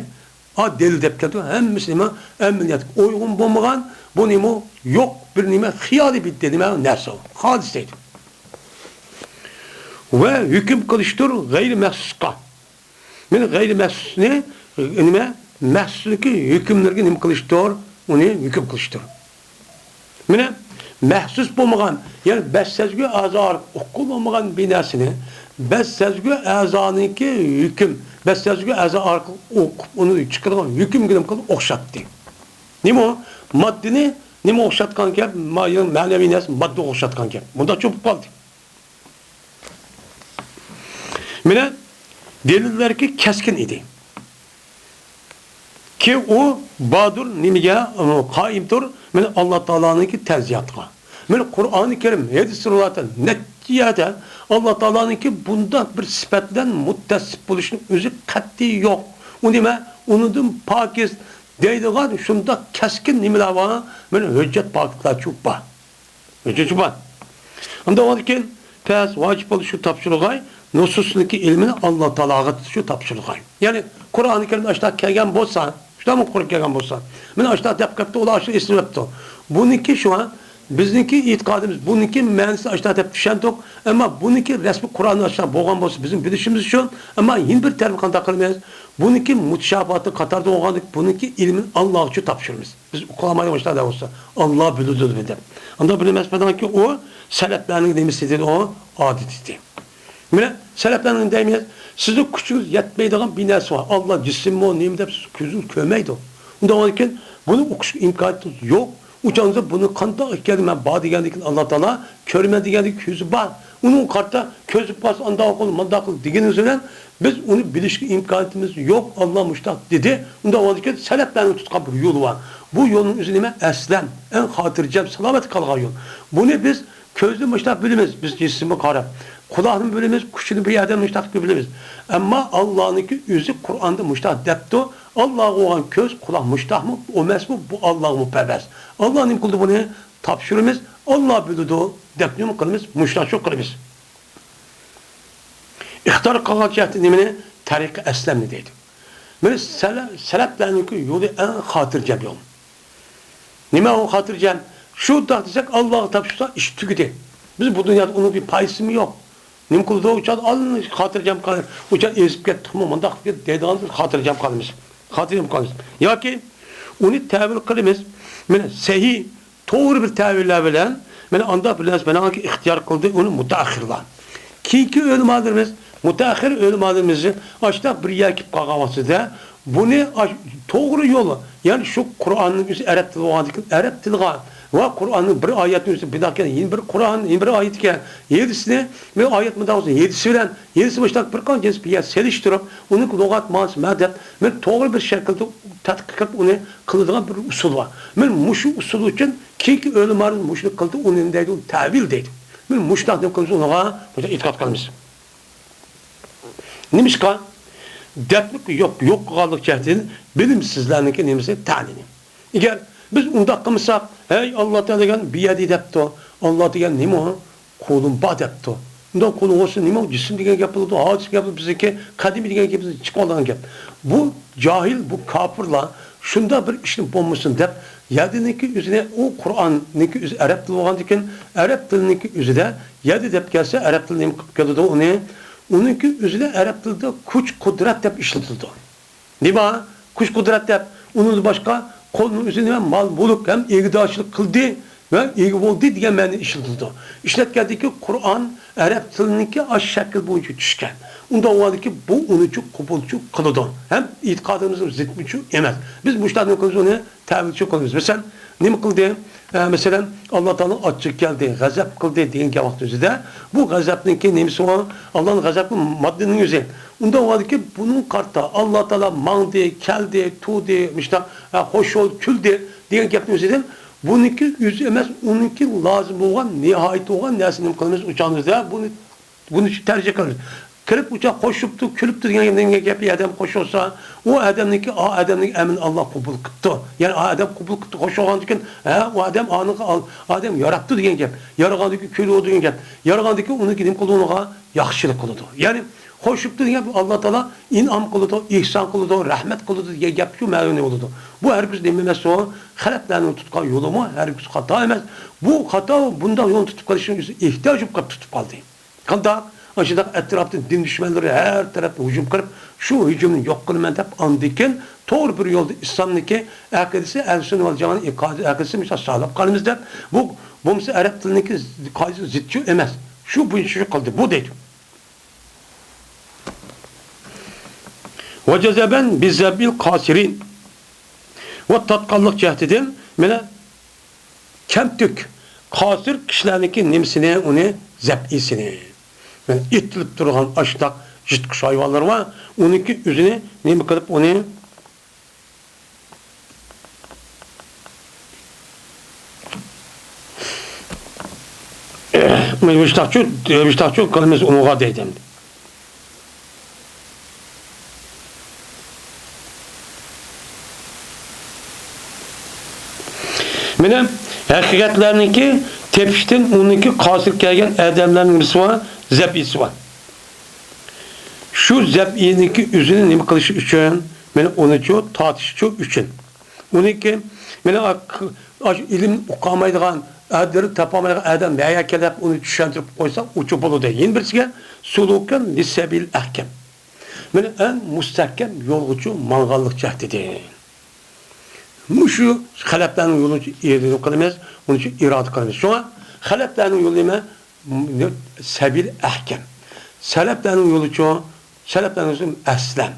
ئا دەلىل دەپ كەلدى، ھەممىسى نېمە؟ ئەمەلىيەتكە ئويغۇن بولمىغان، بۇ نېمە؟ يوق بىر نېمە، خىيالىي بىر نېمە، نەرسە ئۇ. خالىس دەيدۇ. ۋە ھۆكۈم قىلىشتۇر غەيرىي مەخسۇسقا. مانا غەيرىي مەخسۇسنى، نېمە، مەخسۇسنىڭكى ھۆكۈملىرىگە نېمە قىلىشتۇر؟ ئۇنى ھۆكۈم قىلىشتۇر. مانا مەخسۇس بولمىغان، يەنى بەش سەزگۈ ئەزا ئارقىلىق ئۇققىلى بولمىغان بىر نەرسىنى بەش سەزگۈ ئەزانىڭكى ھۆكۈم، بەش سەزگۈ ئەزا ئارقىلىق ئوقۇپ، ئۇنى چىقىرغان ھۆكۈمگە نېمە قىلدى؟ ئوخشاتتى. نېمە ئۇ؟ ماددىنى نېمە ئوخشاتقان گەپ؟ ما-، مەنىۋى نەرسە ماددىغا ئوخشاتقان گەپ. مۇنداقچە بولۇپ قالدى. مانا، دەلىللەركى كەسكىن ئىدى. كى ئۇ باردۇر نېمىگە، ئۇ، قائىمدۇر؟ مانا، ئاللا تائالانىڭكى تەنزىياتىغا. مانا، قۇرئانى كەرىم، ھەدىس رىۋايەتتە نەچچە يەردە ئاللا تائالانىڭكى بۇنداق بىر سۈپەت بىلەن مۇتتەسىپ بولۇشنىڭ ئۆزى قەتئىي يوق. ئۇ نېمە؟ ئۇنىڭدىن پاكىز دەيدىغان شۇنداق كەسكىن نېمىلەر بار؟ مانا، ھۆججەت پاكىتلار چوپ بار. ئۈچىنچى باب. ئۇنداق بولغاندىكىن، پەس ۋاجىپ بولدى شۇ تاپشۇرغاي، نۇسۇسنىڭكى ئىلمىنى ئاللا تائالاغا شۇ تاپشۇرغاي. يەنى، قۇرئانى كەرىمدە ئاشۇنداق كەلگەن بولسا، شۇنداقمۇ قۇرئان كەلگەن بولسا، مانا ئاشۇنداق دەپ قېپتۇ، ئۇلار ئاشۇنداق ئېسلىۋەپتۇ. بۇنىڭكى شۇ، بىزنىڭكى ئېتىقادىمىز، بۇنىڭكى مەنىسىنى ئاشۇنداق دەپ چۈشەندۇق، ئەمما بۇنىڭكى رەسمىي قۇرئاندا ئاشۇنداق بولغان بولسا، بىزنىڭ بىلىشىمىز شۇ، ئەمما يەنە بىر تەرىپى قانداق قىلىمىز؟ بۇنىڭكى مۇتشابىھاتى قاتارىدا بولغاندىكىن، بۇنىڭكى ئىلمىنى ئاللاغا شۇ تاپشۇرىمىز. بىز ئۇقالمايدىغان ئىشلار بولسا، ئاللا بىلىدۇ دېدى. ئۇنداق بىلمەس بولغاندىكىن ئۇ سەلەفلەرنىڭ نېمىسى دېدى، ئۇ ئادىتى ئىدى. مانا سەلەفلەرنىڭ دەيمىز، سىزنىڭ كۈچىڭىز يەتمەيدىغان بىر نەرسە بار. ئاللا جىسىممۇ نېمە دەپ سىز كۆزىڭىز كۆرمەيدۇ. ئۇنداق بولغاندىكىن بۇنى ئۇقۇش ئىمكانىيىتىڭىز يوق. ئۇ چاغدا بۇنى قانداق ئىكەنلىكىنى مەن بار دېگەندىكىن ئاللا تائالا كۆرىمەن دېگەندىكىن كۆزى بار. ئۇنىڭغا قارىتا كۆزى بارسا ئانداق قىل، مانداق قىل دېگىنىمىز بىلەن بىز ئۇنى بىلىشكە ئىمكانىيىتىمىز يوق، ئاللا مۇشتاق دېدى. ئۇنداق بولغاندىكىن سەلەپلەرنىڭ تۇتقان بىر يولى بار. بۇ يولنىڭ ئۆزى نېمە؟ ئەسلەم، ئەڭ خاتىرجەم، سالامەت قالغان يول. بۇنى بىز كۆزدىن مۇشتاق بىلىمىز، بىز جىسىمغا قاراپ. قۇلاقتىن بىلىمىز، كۈچىنى بۇ يەردىن مۇشتاق بىلىمىز. ئەمما ئاللانىڭكى ئۆزى قۇرئاندا مۇشتاق دەپتۇ. ئاللاغا بولغان كۆز، قۇلاق مۇشتاقمۇ، ئەمەسمۇ، بۇ ئاللاغىمۇ پەرۋەز. ئاللا نېمە قىلدى بۇنى؟ تاپشۇرىمىز، ئاللا بىلىدۇ دەپ نېمە قىلىمىز؟ مۇشتاق شۇ قىلىمىز. ئىختىيار قىلغان جەھەتتە نېمىنى؟ تەرىقە ئەسلەمنى دەيدۇ. مانا سەلە-، سەلەپلەرنىڭكى يولى ئەڭ خاتىرجەم يول. نېمە ئۇ خاتىرجەم؟ شۇنداق دېسەك، ئاللاغا تاپشۇرسا ئىش تۈگىدى. بىز بۇ دۇنيادا ئۇنىڭ بىر پايدىسىمۇ يوق. نېمە قىلىدۇ؟ ئۇ چاغدا ئاللا خاتىرجەم قال-، ئۇ چاغدا ئېزىپ كەتتۇقمۇ، مۇنداق دەيدىغان خاتىرجەم قالىمىز. خاتىرجەم قالىمىز. ياكى ئۇنى تەۋىل قىلىمىز. مانا سەھىھ توغرا بىر تەۋىللەر بىلەن، مانا ئانداق بىر نەرسە مانا ئىختىيار قىلدى ئۇنى مۇتەئەخخىرلار. كېيىنكى ئۆلىمالىرىمىز، مۇتەئەخخىر ئۆلىمالىرىمىز ئاشۇنداق بىر يەرگە كېلىپ قالغان ۋاقتىدا بۇنى ئاش-، توغرا يول، يەنى شۇ قۇرئاننىڭ ئۆزى ئەرەب تىلى بولغاندىكىن ئەرەب تىلىغا ۋە قۇرئاننىڭ بىر ئايەتنىڭ ئۆزى بىناكەن يەنە بىر قۇرئان، يەنە بىر ئايەت ئىكەن، ھەدىسىنى، بىر ئايەت مۇنداق بولسا ھەدىسى بىلەن ھەدىسى مۇشۇنداق بىر قانچە ھەدىس بىر يەر سېلىشتۇرۇپ، ئۇنىڭ لۇغەت مەنىسى مە دەپ، مەن توغرا بىر شەكىلدە تەتقىق قىلىپ ئۇنى قىلىدىغان بىر ئۇسۇل بار. مەن مۇشۇ ئۇسۇل ئۈچۈن كېيىنكى ئۆلىمالىرىمىز مۇشۇنى قىلدى، ئۇنى نېمە دەيدۇ؟ تەۋىل دەيدۇ. مەن مۇشۇنداق نېمە قىلىمىز، ئۇنىڭغا مۇشۇنداق ئېتىقاد قىلىمىز. نېمىشقا؟ دەپلىك يوق، يوق قىلغانلىق جەھەتتىن بىلىمسىزلەرنىڭكى نېمىسى تەلىيى. ئەگەر بىز ئۇنداق قىلمىساق، ھەي، ئاللا تائالا دېگەن بۇ يەردە دەپتۇ، ئاللا دېگەن نېمە ئۇ؟ قولۇم بار دەپتۇ. ئۇنداق قولۇڭ بولسا نېمە ئۇ؟ جىسىم دېگەن گەپ بولىدۇ، ھادىس گەپ بولىدۇ، بىزنىڭكى قەدىمىي دېگەن گېپىمىز چىقىپ قالىدىغان گەپ. بۇ جاھىل، بۇ كاپىرلار شۇنداق بىر ئىشنى بولمىسۇن دەپ، يەدىنىڭكى ئۆزىنى، ئۇ قۇرئاننىڭكى ئۆزى ئەرەب تىلى بولغاندىكىن، ئەرەب تىلىنىڭكى ئۆزىدە يەدە دەپ كەلسە، ئەرەب تىلى نېمە قىلىپ كېلىدۇ ئۇنى؟ ئۇنىڭكى ئۆزىدە ئەرەب تىلىدا كۈچ، قۇدرەت دەپ ئىشلىتىلىدۇ. نېمە؟ كۈچ-قۇدرەت دەپ، ئۇنىڭدىن باشقا قولنىڭ ئۆزى نېمە؟ مال-مۈلۈك ھەم ئىگىدارچىلىق قىلدى ۋە ئىگە بولدى دېگەن مەنىدە ئىشلىتىلىدۇ. ئىشلەتكەندىكى قۇرئان ئەرەب تىلىنىڭكى ئاشۇ شەكىل بويىچە چۈشكەن. ئۇنداق بولغاندىكى بۇ ئۇنىچۇ قوبۇلچۇ قىلىدۇ. ھەم ئېتىقادىمىزغا زىتمۇچۇ ئەمەس. بىز مۇشۇنداق نېمە قىلىمىز ئۇنى؟ تەۋىلچۇ قىلىمىز. مەسىلەن، نېمە قىلدى؟ ئە، مەسىلەن، ئاللا تائالا ئاچچىقى كەلدى، غەزەپ قىلدى دېگەن گەپ ۋاقتىمىزدا، بۇ غەزەپنىڭكى نېمىسى ئۇ؟ ئاللانىڭ غەزەپى ماددىنىڭ ئۆزى. ئۇنداق بولغاندىكىن بۇنىڭغا قارىتا ئاللا تائالا ماڭدى، كەلدى، تۇردى، مۇشۇنداق، ئە، خوش بول، كۈلدى دېگەن گەپنىڭ ئۆزىدىن بۇنىڭكى ئۆزى ئەمەس، ئۇنىڭكى لازىم بولغان، نىھايىتى بولغان نەرسىنى نېمە قىلىمىز؟ ئۇ چاغىمىزدا بۇنى بۇنى شۇ تەرجىمە قىلىمىز. كىرىپ ئۇچاق خوشۇپتۇ، كۈلۈپتۇ دېگەن گەپنىڭ گەپى ئادەم خوش بولسا، ئۇ ئادەمنىڭكى، ئا ئادەمنىڭ ئەمىلىنى ئاللا قوبۇل قىپتۇ. يەنى ئا ئادەم قوبۇل قىپتۇ، خوش بولغاندىكىن، ھە، ئۇ ئادەم ئانىڭغا ئال-، ئادەم ياراپتۇ دېگەن گەپ. يارىغاندىكى كۈلىدۇ دېگەن گەپ. يارىغاندىكى ئۇنىڭكى نېمە قىلىدۇ ئۇنىڭغا؟ ياخشىلىق قىلىدۇ. يەنى خوشۇپتۇ دېگەن گەپ ئاللا تائالا ئىنئام قىلىدۇ، ئېھسان قىلىدۇ، رەھمەت قىلىدۇ دېگەن گەپكە مەنىنى بولىدۇ. بۇ ھەرگىز نېمە ئەمەس ئۇ؟ خەلەپلەرنىڭ تۇتقان يولىمۇ ھەرگىز خاتا ئەمەس. بۇ خاتا، بۇنداق يولنى تۇتۇپ قېلىشنىڭ ئۆزى ئېھتىياج بولۇپ قېلىپ تۇتۇپ قالدى. قانداق؟ ئاشۇنداق ئەتراپتىن دىن دۈشمەنلىرى ھەر تەرەپتىن ھۇجۇم قىلىپ، شۇ ھۇجۇمنى يوق قىلىمەن دەپ، ئاندىن كېيىن توغرا بىر يولدا ئىسلامنىڭكى ئەقىدىسى، ئەھلى سۈننە ۋەل جامائەتنىڭ ئەقىدىسى مۇشۇنداق ساقلاپ قالىمىز دەپ، بۇ بولمىسا ئەرەب تىلىنىڭكى قائىدىسى زىتچۇ ئەمەس. شۇ بويىچە شۇ قىلدى، بۇ دەيدۇ. ۋە جەزەبەن بىزەبىل قاسىرىن. ۋە تارتقانلىق جەھىتىدىن مانا كەمتۈك، قاسىر كىشىلەرنىڭكى نېمىسىنى، ئۇنى زەپئىسىنى. مانا ئېتىلىپ تۇرغان ئاشۇنداق يىرتقۇچ ھايۋانلار بار، ئۇنىڭكى ئۆزىنى نېمە قىلىپ ئۇنى مۇشتاقچۇ، مۇشتاقچۇ قىلىمىز ئۇنىڭغا دەيدۇ ئەمدى. مانا ھەقىقەتلەرنىڭكى تېپىشتىن ئۇنىڭكى قاسىر كەلگەن ئادەملەرنىڭ نېمىسى بار؟ زەپئىسى بار. شۇ زەپئىنىڭكى ئۆزىنى نېمە قىلىشى ئۈچۈن، مانا ئۇنىچۇ تارتىشىچۇ ئۈچۈن. ئۇنىڭكى، مانا ئاشۇ ئىلىم ئوقۇمايدىغان، ئەدىل تاپالمايدىغان ئادەم نەگە كېلىپ ئۇنى چۈشەندۈرۈپ قويسا، ئۇچۇ بولىدۇ. يەنە بىرسىگە، سۇلۇكەن لىسەبىل ئەھكەم. مانا ئەڭ مۇستەھكەم يولغىچۇ ماڭغانلىق جەھىتىدىن. مۇشۇ خەلەپلەرنىڭ يولىنى ئىرادە قىلىمىز، ئۇنىڭ ئۈچۈن ئىرادە قىلىمىز. شۇڭا خەلەپلەرنىڭ يولى نېمە؟ سەبىل ئەھكەم. سەلەپلەرنىڭ يولىچۇ، سەلەپلەرنىڭ يولى ئەسلەم.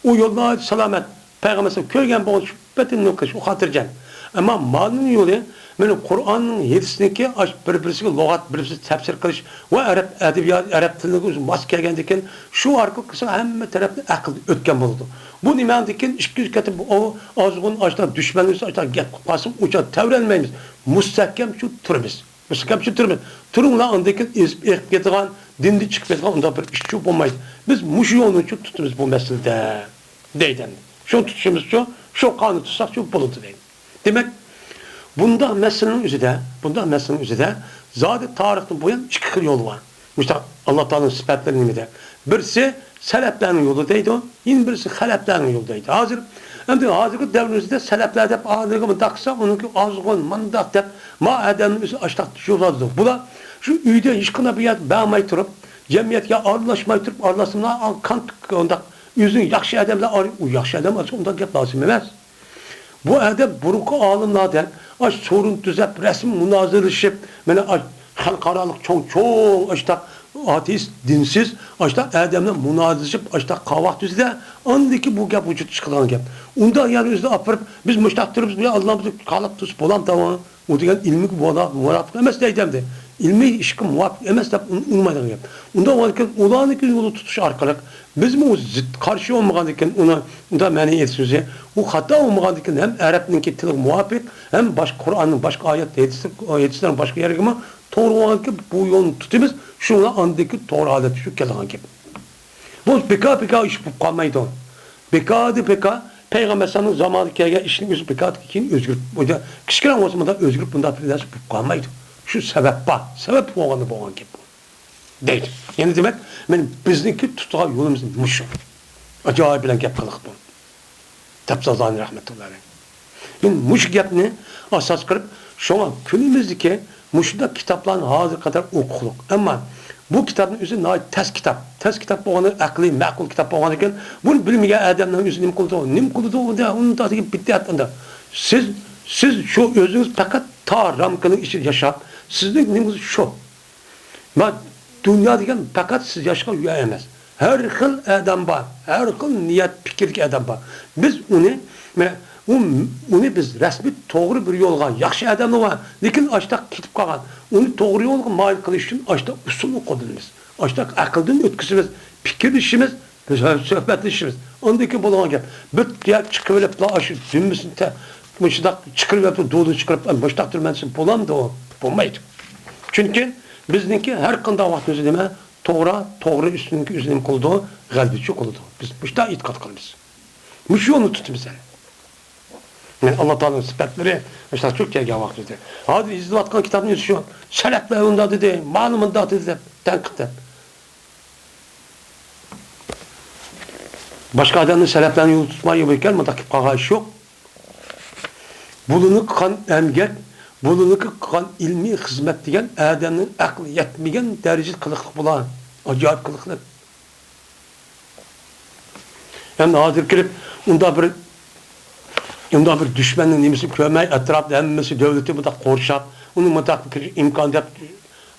ئۇ يولدا سالامەت. پەيغەمبەر كۆرگەن بولغان شۇ پېتىننى قىلىش، ئۇ خاتىرجەم. ئەمما مالنىڭ يولى، مانا قۇرئاننىڭ، ھەدىسنىڭكى ئاش بىر-بىرسىگە لۇغەت، بىر-بىرسىگە تەپسىر قىلىش ۋە ئەرەب ئەدەبىيات، ئەرەب تىلىغا ئۆزى ماس كەلگەندىكىن، شۇ ئارقىلىق قىلسا ھەممە تەرەپنى ئەقىلدىن ئۆتكەن بولىدۇ. بۇ نېمەندىكىن ئىككى يۈز قېتىم ئۇ ئازغۇن ئاشتا دۈشمەن ئاشتا گەپ قىلىپ قالسا، ئۇچا تەۋرەنمەيمىز. مۇستەھكەمچۇ تۇرىمىز. مۇستەھكەمچە تۇرىمىز. تۇرۇڭلار، ئاندىن كېيىن ئېزىپ ئېقىپ كېتىدىغان، دىندىن چىقىپ كېتىدىغان ئۇنداق بىر ئىشچۇ بولمايدۇ. بىز مۇشۇ يولنىچۇ تۇتىمىز بۇ مەسىلىدە، دەيدۇ ئەمدى. شۇنى تۇتۇشىمىزچۇ، شۇ قانۇن تۇتساقچۇ بولىدۇ، دەيدۇ. دېمەك، بۇنداق مەسىلىنىڭ ئۆزىدە، بۇنداق مەسىلىنىڭ ئۆزىدە زادى تارىختىن بۇيان ئىككى خىل يول بار. مۇشۇنداق ئاللا تائالانىڭ سۈپەتلىرى نېمىدە؟ بىرسى سەلەپلەرنىڭ يولى دەيدۇ، يەنە بىرسى خەلەپلەرنىڭ يولى دەيدۇ. ھازىر، ئەمدى ھازىرقى دەۋرىمىزدە سەلەپلەر دەپ، ئادەمگە مۇنداق قىلسا، ئۇنىڭكى ئازغۇن، مۇنداق دەپ، ما ئادەمنى ئۆزى ئاشتاق يوللايدۇ. بۇلار شۇ ئۆيدە ھېچقانداق بىر يەردە بارماي تۇرۇپ، جەمئىيەتكە ئارىلاشماي تۇرۇپ، ئارىلاشسىمۇ، كان ئۇنداق ئۆزىنىڭ ياخشى ئادەملەر ئارا-، ئۇ ياخشى ئادەم ئارىسىدا ئۇنداق گەپ لازىم ئەمەس. بۇ ئادەم بۇرۇنقى ئالىملاردەك ئاش سورۇن تۈزەپ، رەسمىي مۇنازىرىلىشىپ، مانا ئاش خەلقئارالىق چوڭ-چوڭ ئاشتاق ئاتېئىست، دىنسىز ئاشتاق ئادەملەر مۇنازىرىلىشىپ، ئاشتاق قاۋاق تۈزىدە، ئاندىكى بۇ گەپ ۋۇجۇدقا چىقىدىغان گەپ. ئۇنداق يەرنى ئۆزىدە ئاپىرىپ، بىز مۇشتاق تۇرىمىز، بۇ ئاللامىزنى قالاپ تۇرسا بولامدۇ؟ ئۇ دېگەن ئىلمىي مۇۋاپىق ئەمەس دەيدۇ ئەمدى. ئىلمىي ئىشقا مۇۋاپىق ئەمەس دەپ ئۇن-، ئۇنىمايدىغان گەپ. ئۇنداق بولغاندىكىن ئۇلارنىڭكى يولى تۇتۇش ئارقىلىق بىزمۇ ئۇ زىت قارشى بولمىغاندىكىن ئۇنى ئۇنداق مەنئى ئېيتىش سۆزى، ئۇ خاتا بولمىغاندىكىن ھەم ئەرەبنىڭكى تىلىغا مۇۋاپىق، ھەم باشقا قۇرئاننىڭ باشقا ئايەت، ھەدىسلىك، ھەدىسلەرنىڭ باشقا يېرىگىمۇ توغرا بولغاندىكىن بۇ يولنى تۇتىمىز، شۇنىڭ بىلەن ئاندىكى توغرا ھالەتكە چۈشۈپ كېلىدىغان گەپ. بۇ بىكار، بىكار ئىش بولۇپ قالمايدۇ. بىكاردىن بىكار، پەيغەمبەر ئەلەيھىسسالامنىڭ زامانىدا كەلگەن ئىشنىڭ ئۆزى بىكاردىن كېيىن ئۆزگىرىپ، بۇ كىچىككىنە بولسا مۇنداق ئۆزگىرىپ، مۇنداق بىر نەرسە بولۇپ قالمايدۇ. شۇ سەۋەب بار. سەۋەب بولغاندا بولغان گەپ بۇ. دەيدۇ. يەنى دېمەك، مەن بىزنىڭكى تۇتىدىغان يولىمىز مۇشۇ. ئاجايىپ بىلەن گەپ قىلىقتۇ. تەپسازانى رەھمەتۇللا ئەلەيھ. مەن مۇشۇ گەپنى ئاساس قىلىپ، شۇڭا كۈنىمىزدىكى مۇشۇنداق كىتابلارنى ھازىرغا قەدەر ئوقۇقلۇق. ئەمما بۇ كىتابنىڭ ئۆزى ناھايىتى تەس كىتاب. تەس كىتاب بولغاندا، ئەقلىي، مەقۇل كىتاب بولغاندىكىن، بۇنى بىلمىگەن ئادەمنىڭ ئۆزى نېمە قىلىدۇ؟ نېمە قىلىدۇ؟ ئۇندا، ئۇندا دېگەن بىدئەت ئۇندا. سىز، سىز شۇ ئۆزىڭىز پەقەت تار رامكىنىڭ ئىچىدە ياشاپ، سىزنىڭ نېمىڭىز شۇ. ما دۇنيا دېگەن پەقەت سىز ياشىغان يەر ئەمەس. ھەر خىل ئادەم بار، ھەر خىل نىيەت، پىكىردىكى ئادەم بار. بىز ئۇنى، مانا، ئۇ، ئۇنى بىز رەسمىي توغرا بىر يولغا، ياخشى ئادەملەر بار، لېكىن ئاشتاق كېتىپ قالغان. ئۇنى توغرا يولغا مايىل قىلىش ئۈچۈن ئاشتاق ئۇسۇل قوللىنىمىز. ئاشتاق ئەقىلدىن ئۆتكۈزىمىز، پىكىرلىشىمىز، بىز ھەم سۆھبەتلىشىمىز. ئاندىن كېيىن بولغان گەپ. بىر يەر چىقىۋېلىپلا ئاشۇ دۈمبىسىنى تە-، مۇشۇنداق چىقىرىۋېلىپ، دۇدىنى چىقىرىپ، مۇشۇنداق تۇرىمەن دېسە بولامدۇ؟ بولمايدۇ. چۈنكى بىزنىڭكى ھەر قانداق ۋاقىتتا ئۆزى نېمە؟ توغرا، توغرا ئۈستۈنكى ئۆزى نېمە قىلىدۇ؟ غەلىبىچى قىلىدۇ. بىز مۇشۇنداق ئېتىقاد قىلىمىز. مۇشۇ يولنى تۇتىمىز ئەمدى. مەن ئاللا تائالانىڭ سۈپەتلىرى، مۇشۇنداق چۈشۈپ كەلگەن ۋاقىتتا. ھازىر يېزىلىۋاتقان كىتابنىڭ ئۆزى شۇ. سەلەپلەر ئۇنداق دېدى، مانا مۇنداق دېدى دەپ تەنقىد دەپ. باشقا ئادەمنىڭ سەلەپلەرنىڭ يولىدا تۇتماي يول بېرىكەن، مۇنداق كېلىپ قالغان ئىش يوق. بۇلىنى قىلغان ئەمگەك، بۇلىنى قىلغان ئىلمىي خىزمەت دېگەن ئادەمنىڭ ئەقلى يەتمىگەن دەرىجىدە قىلىقلىق بۇلار. ئاجايىپ قىلىقلىق. ئەمدى ھازىر كىرىپ، ئۇنداق بىر، ئۇنداق بىر دۈشمەننىڭ نېمىسىنى كۆرمەي، ئەتراپتا ھەممىسى دۆلىتى مۇنداق قورشاپ، ئۇنى مۇنداق بىر ئىمكان دەپ،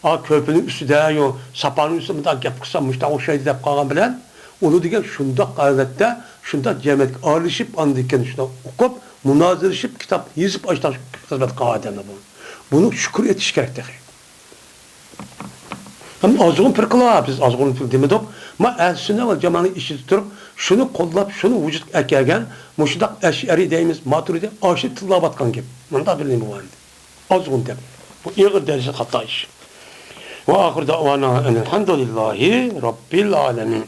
ئا، كۆپىنىڭ ئۈستىدە، يو، ساپارنىڭ ئۈستىدە مۇنداق گەپ قىلسا، مۇشۇنداق ئوخشايدۇ دەپ قالغان بىلەن، ئۇلار دېگەن شۇنداق ھالەتتە شۇنداق جەمئىيەتكە ئارىلىشىپ، ئاندىن كېيىن شۇنداق ئوقۇپ، مۇنازىرىلىشىپ، كىتاب يېزىپ، ئاشۇنداق خىزمەت قىلغان ئادەملەر بۇ. بۇنى شۈكۈر ئېيتىش كېرەك تېخى. ھەم ئازغۇن پىرقىلار، بىز ئازغۇن پىرقە دېمىدۇق. ما ئەھلى سۈننە ۋەل جامائەتنىڭ ئىچىدە تۇرۇپ، شۇنى قوللاپ، شۇنى ۋۇجۇدقا ئەكەلگەن، مۇشۇنداق ئەشئەرىي دەيمىز، ماتۇرىدى، ئاشۇ تىللاۋاتقان گەپ. مۇنداق بىلىنىۋالدى. ئازغۇن دەپ. بۇ ئېغىر دەرىجىدە خاتا ئىش. ۋە ئاخىر دەۋانا ئەنىل ھەمدۇلىللاھى رەببىل ئالەمىن.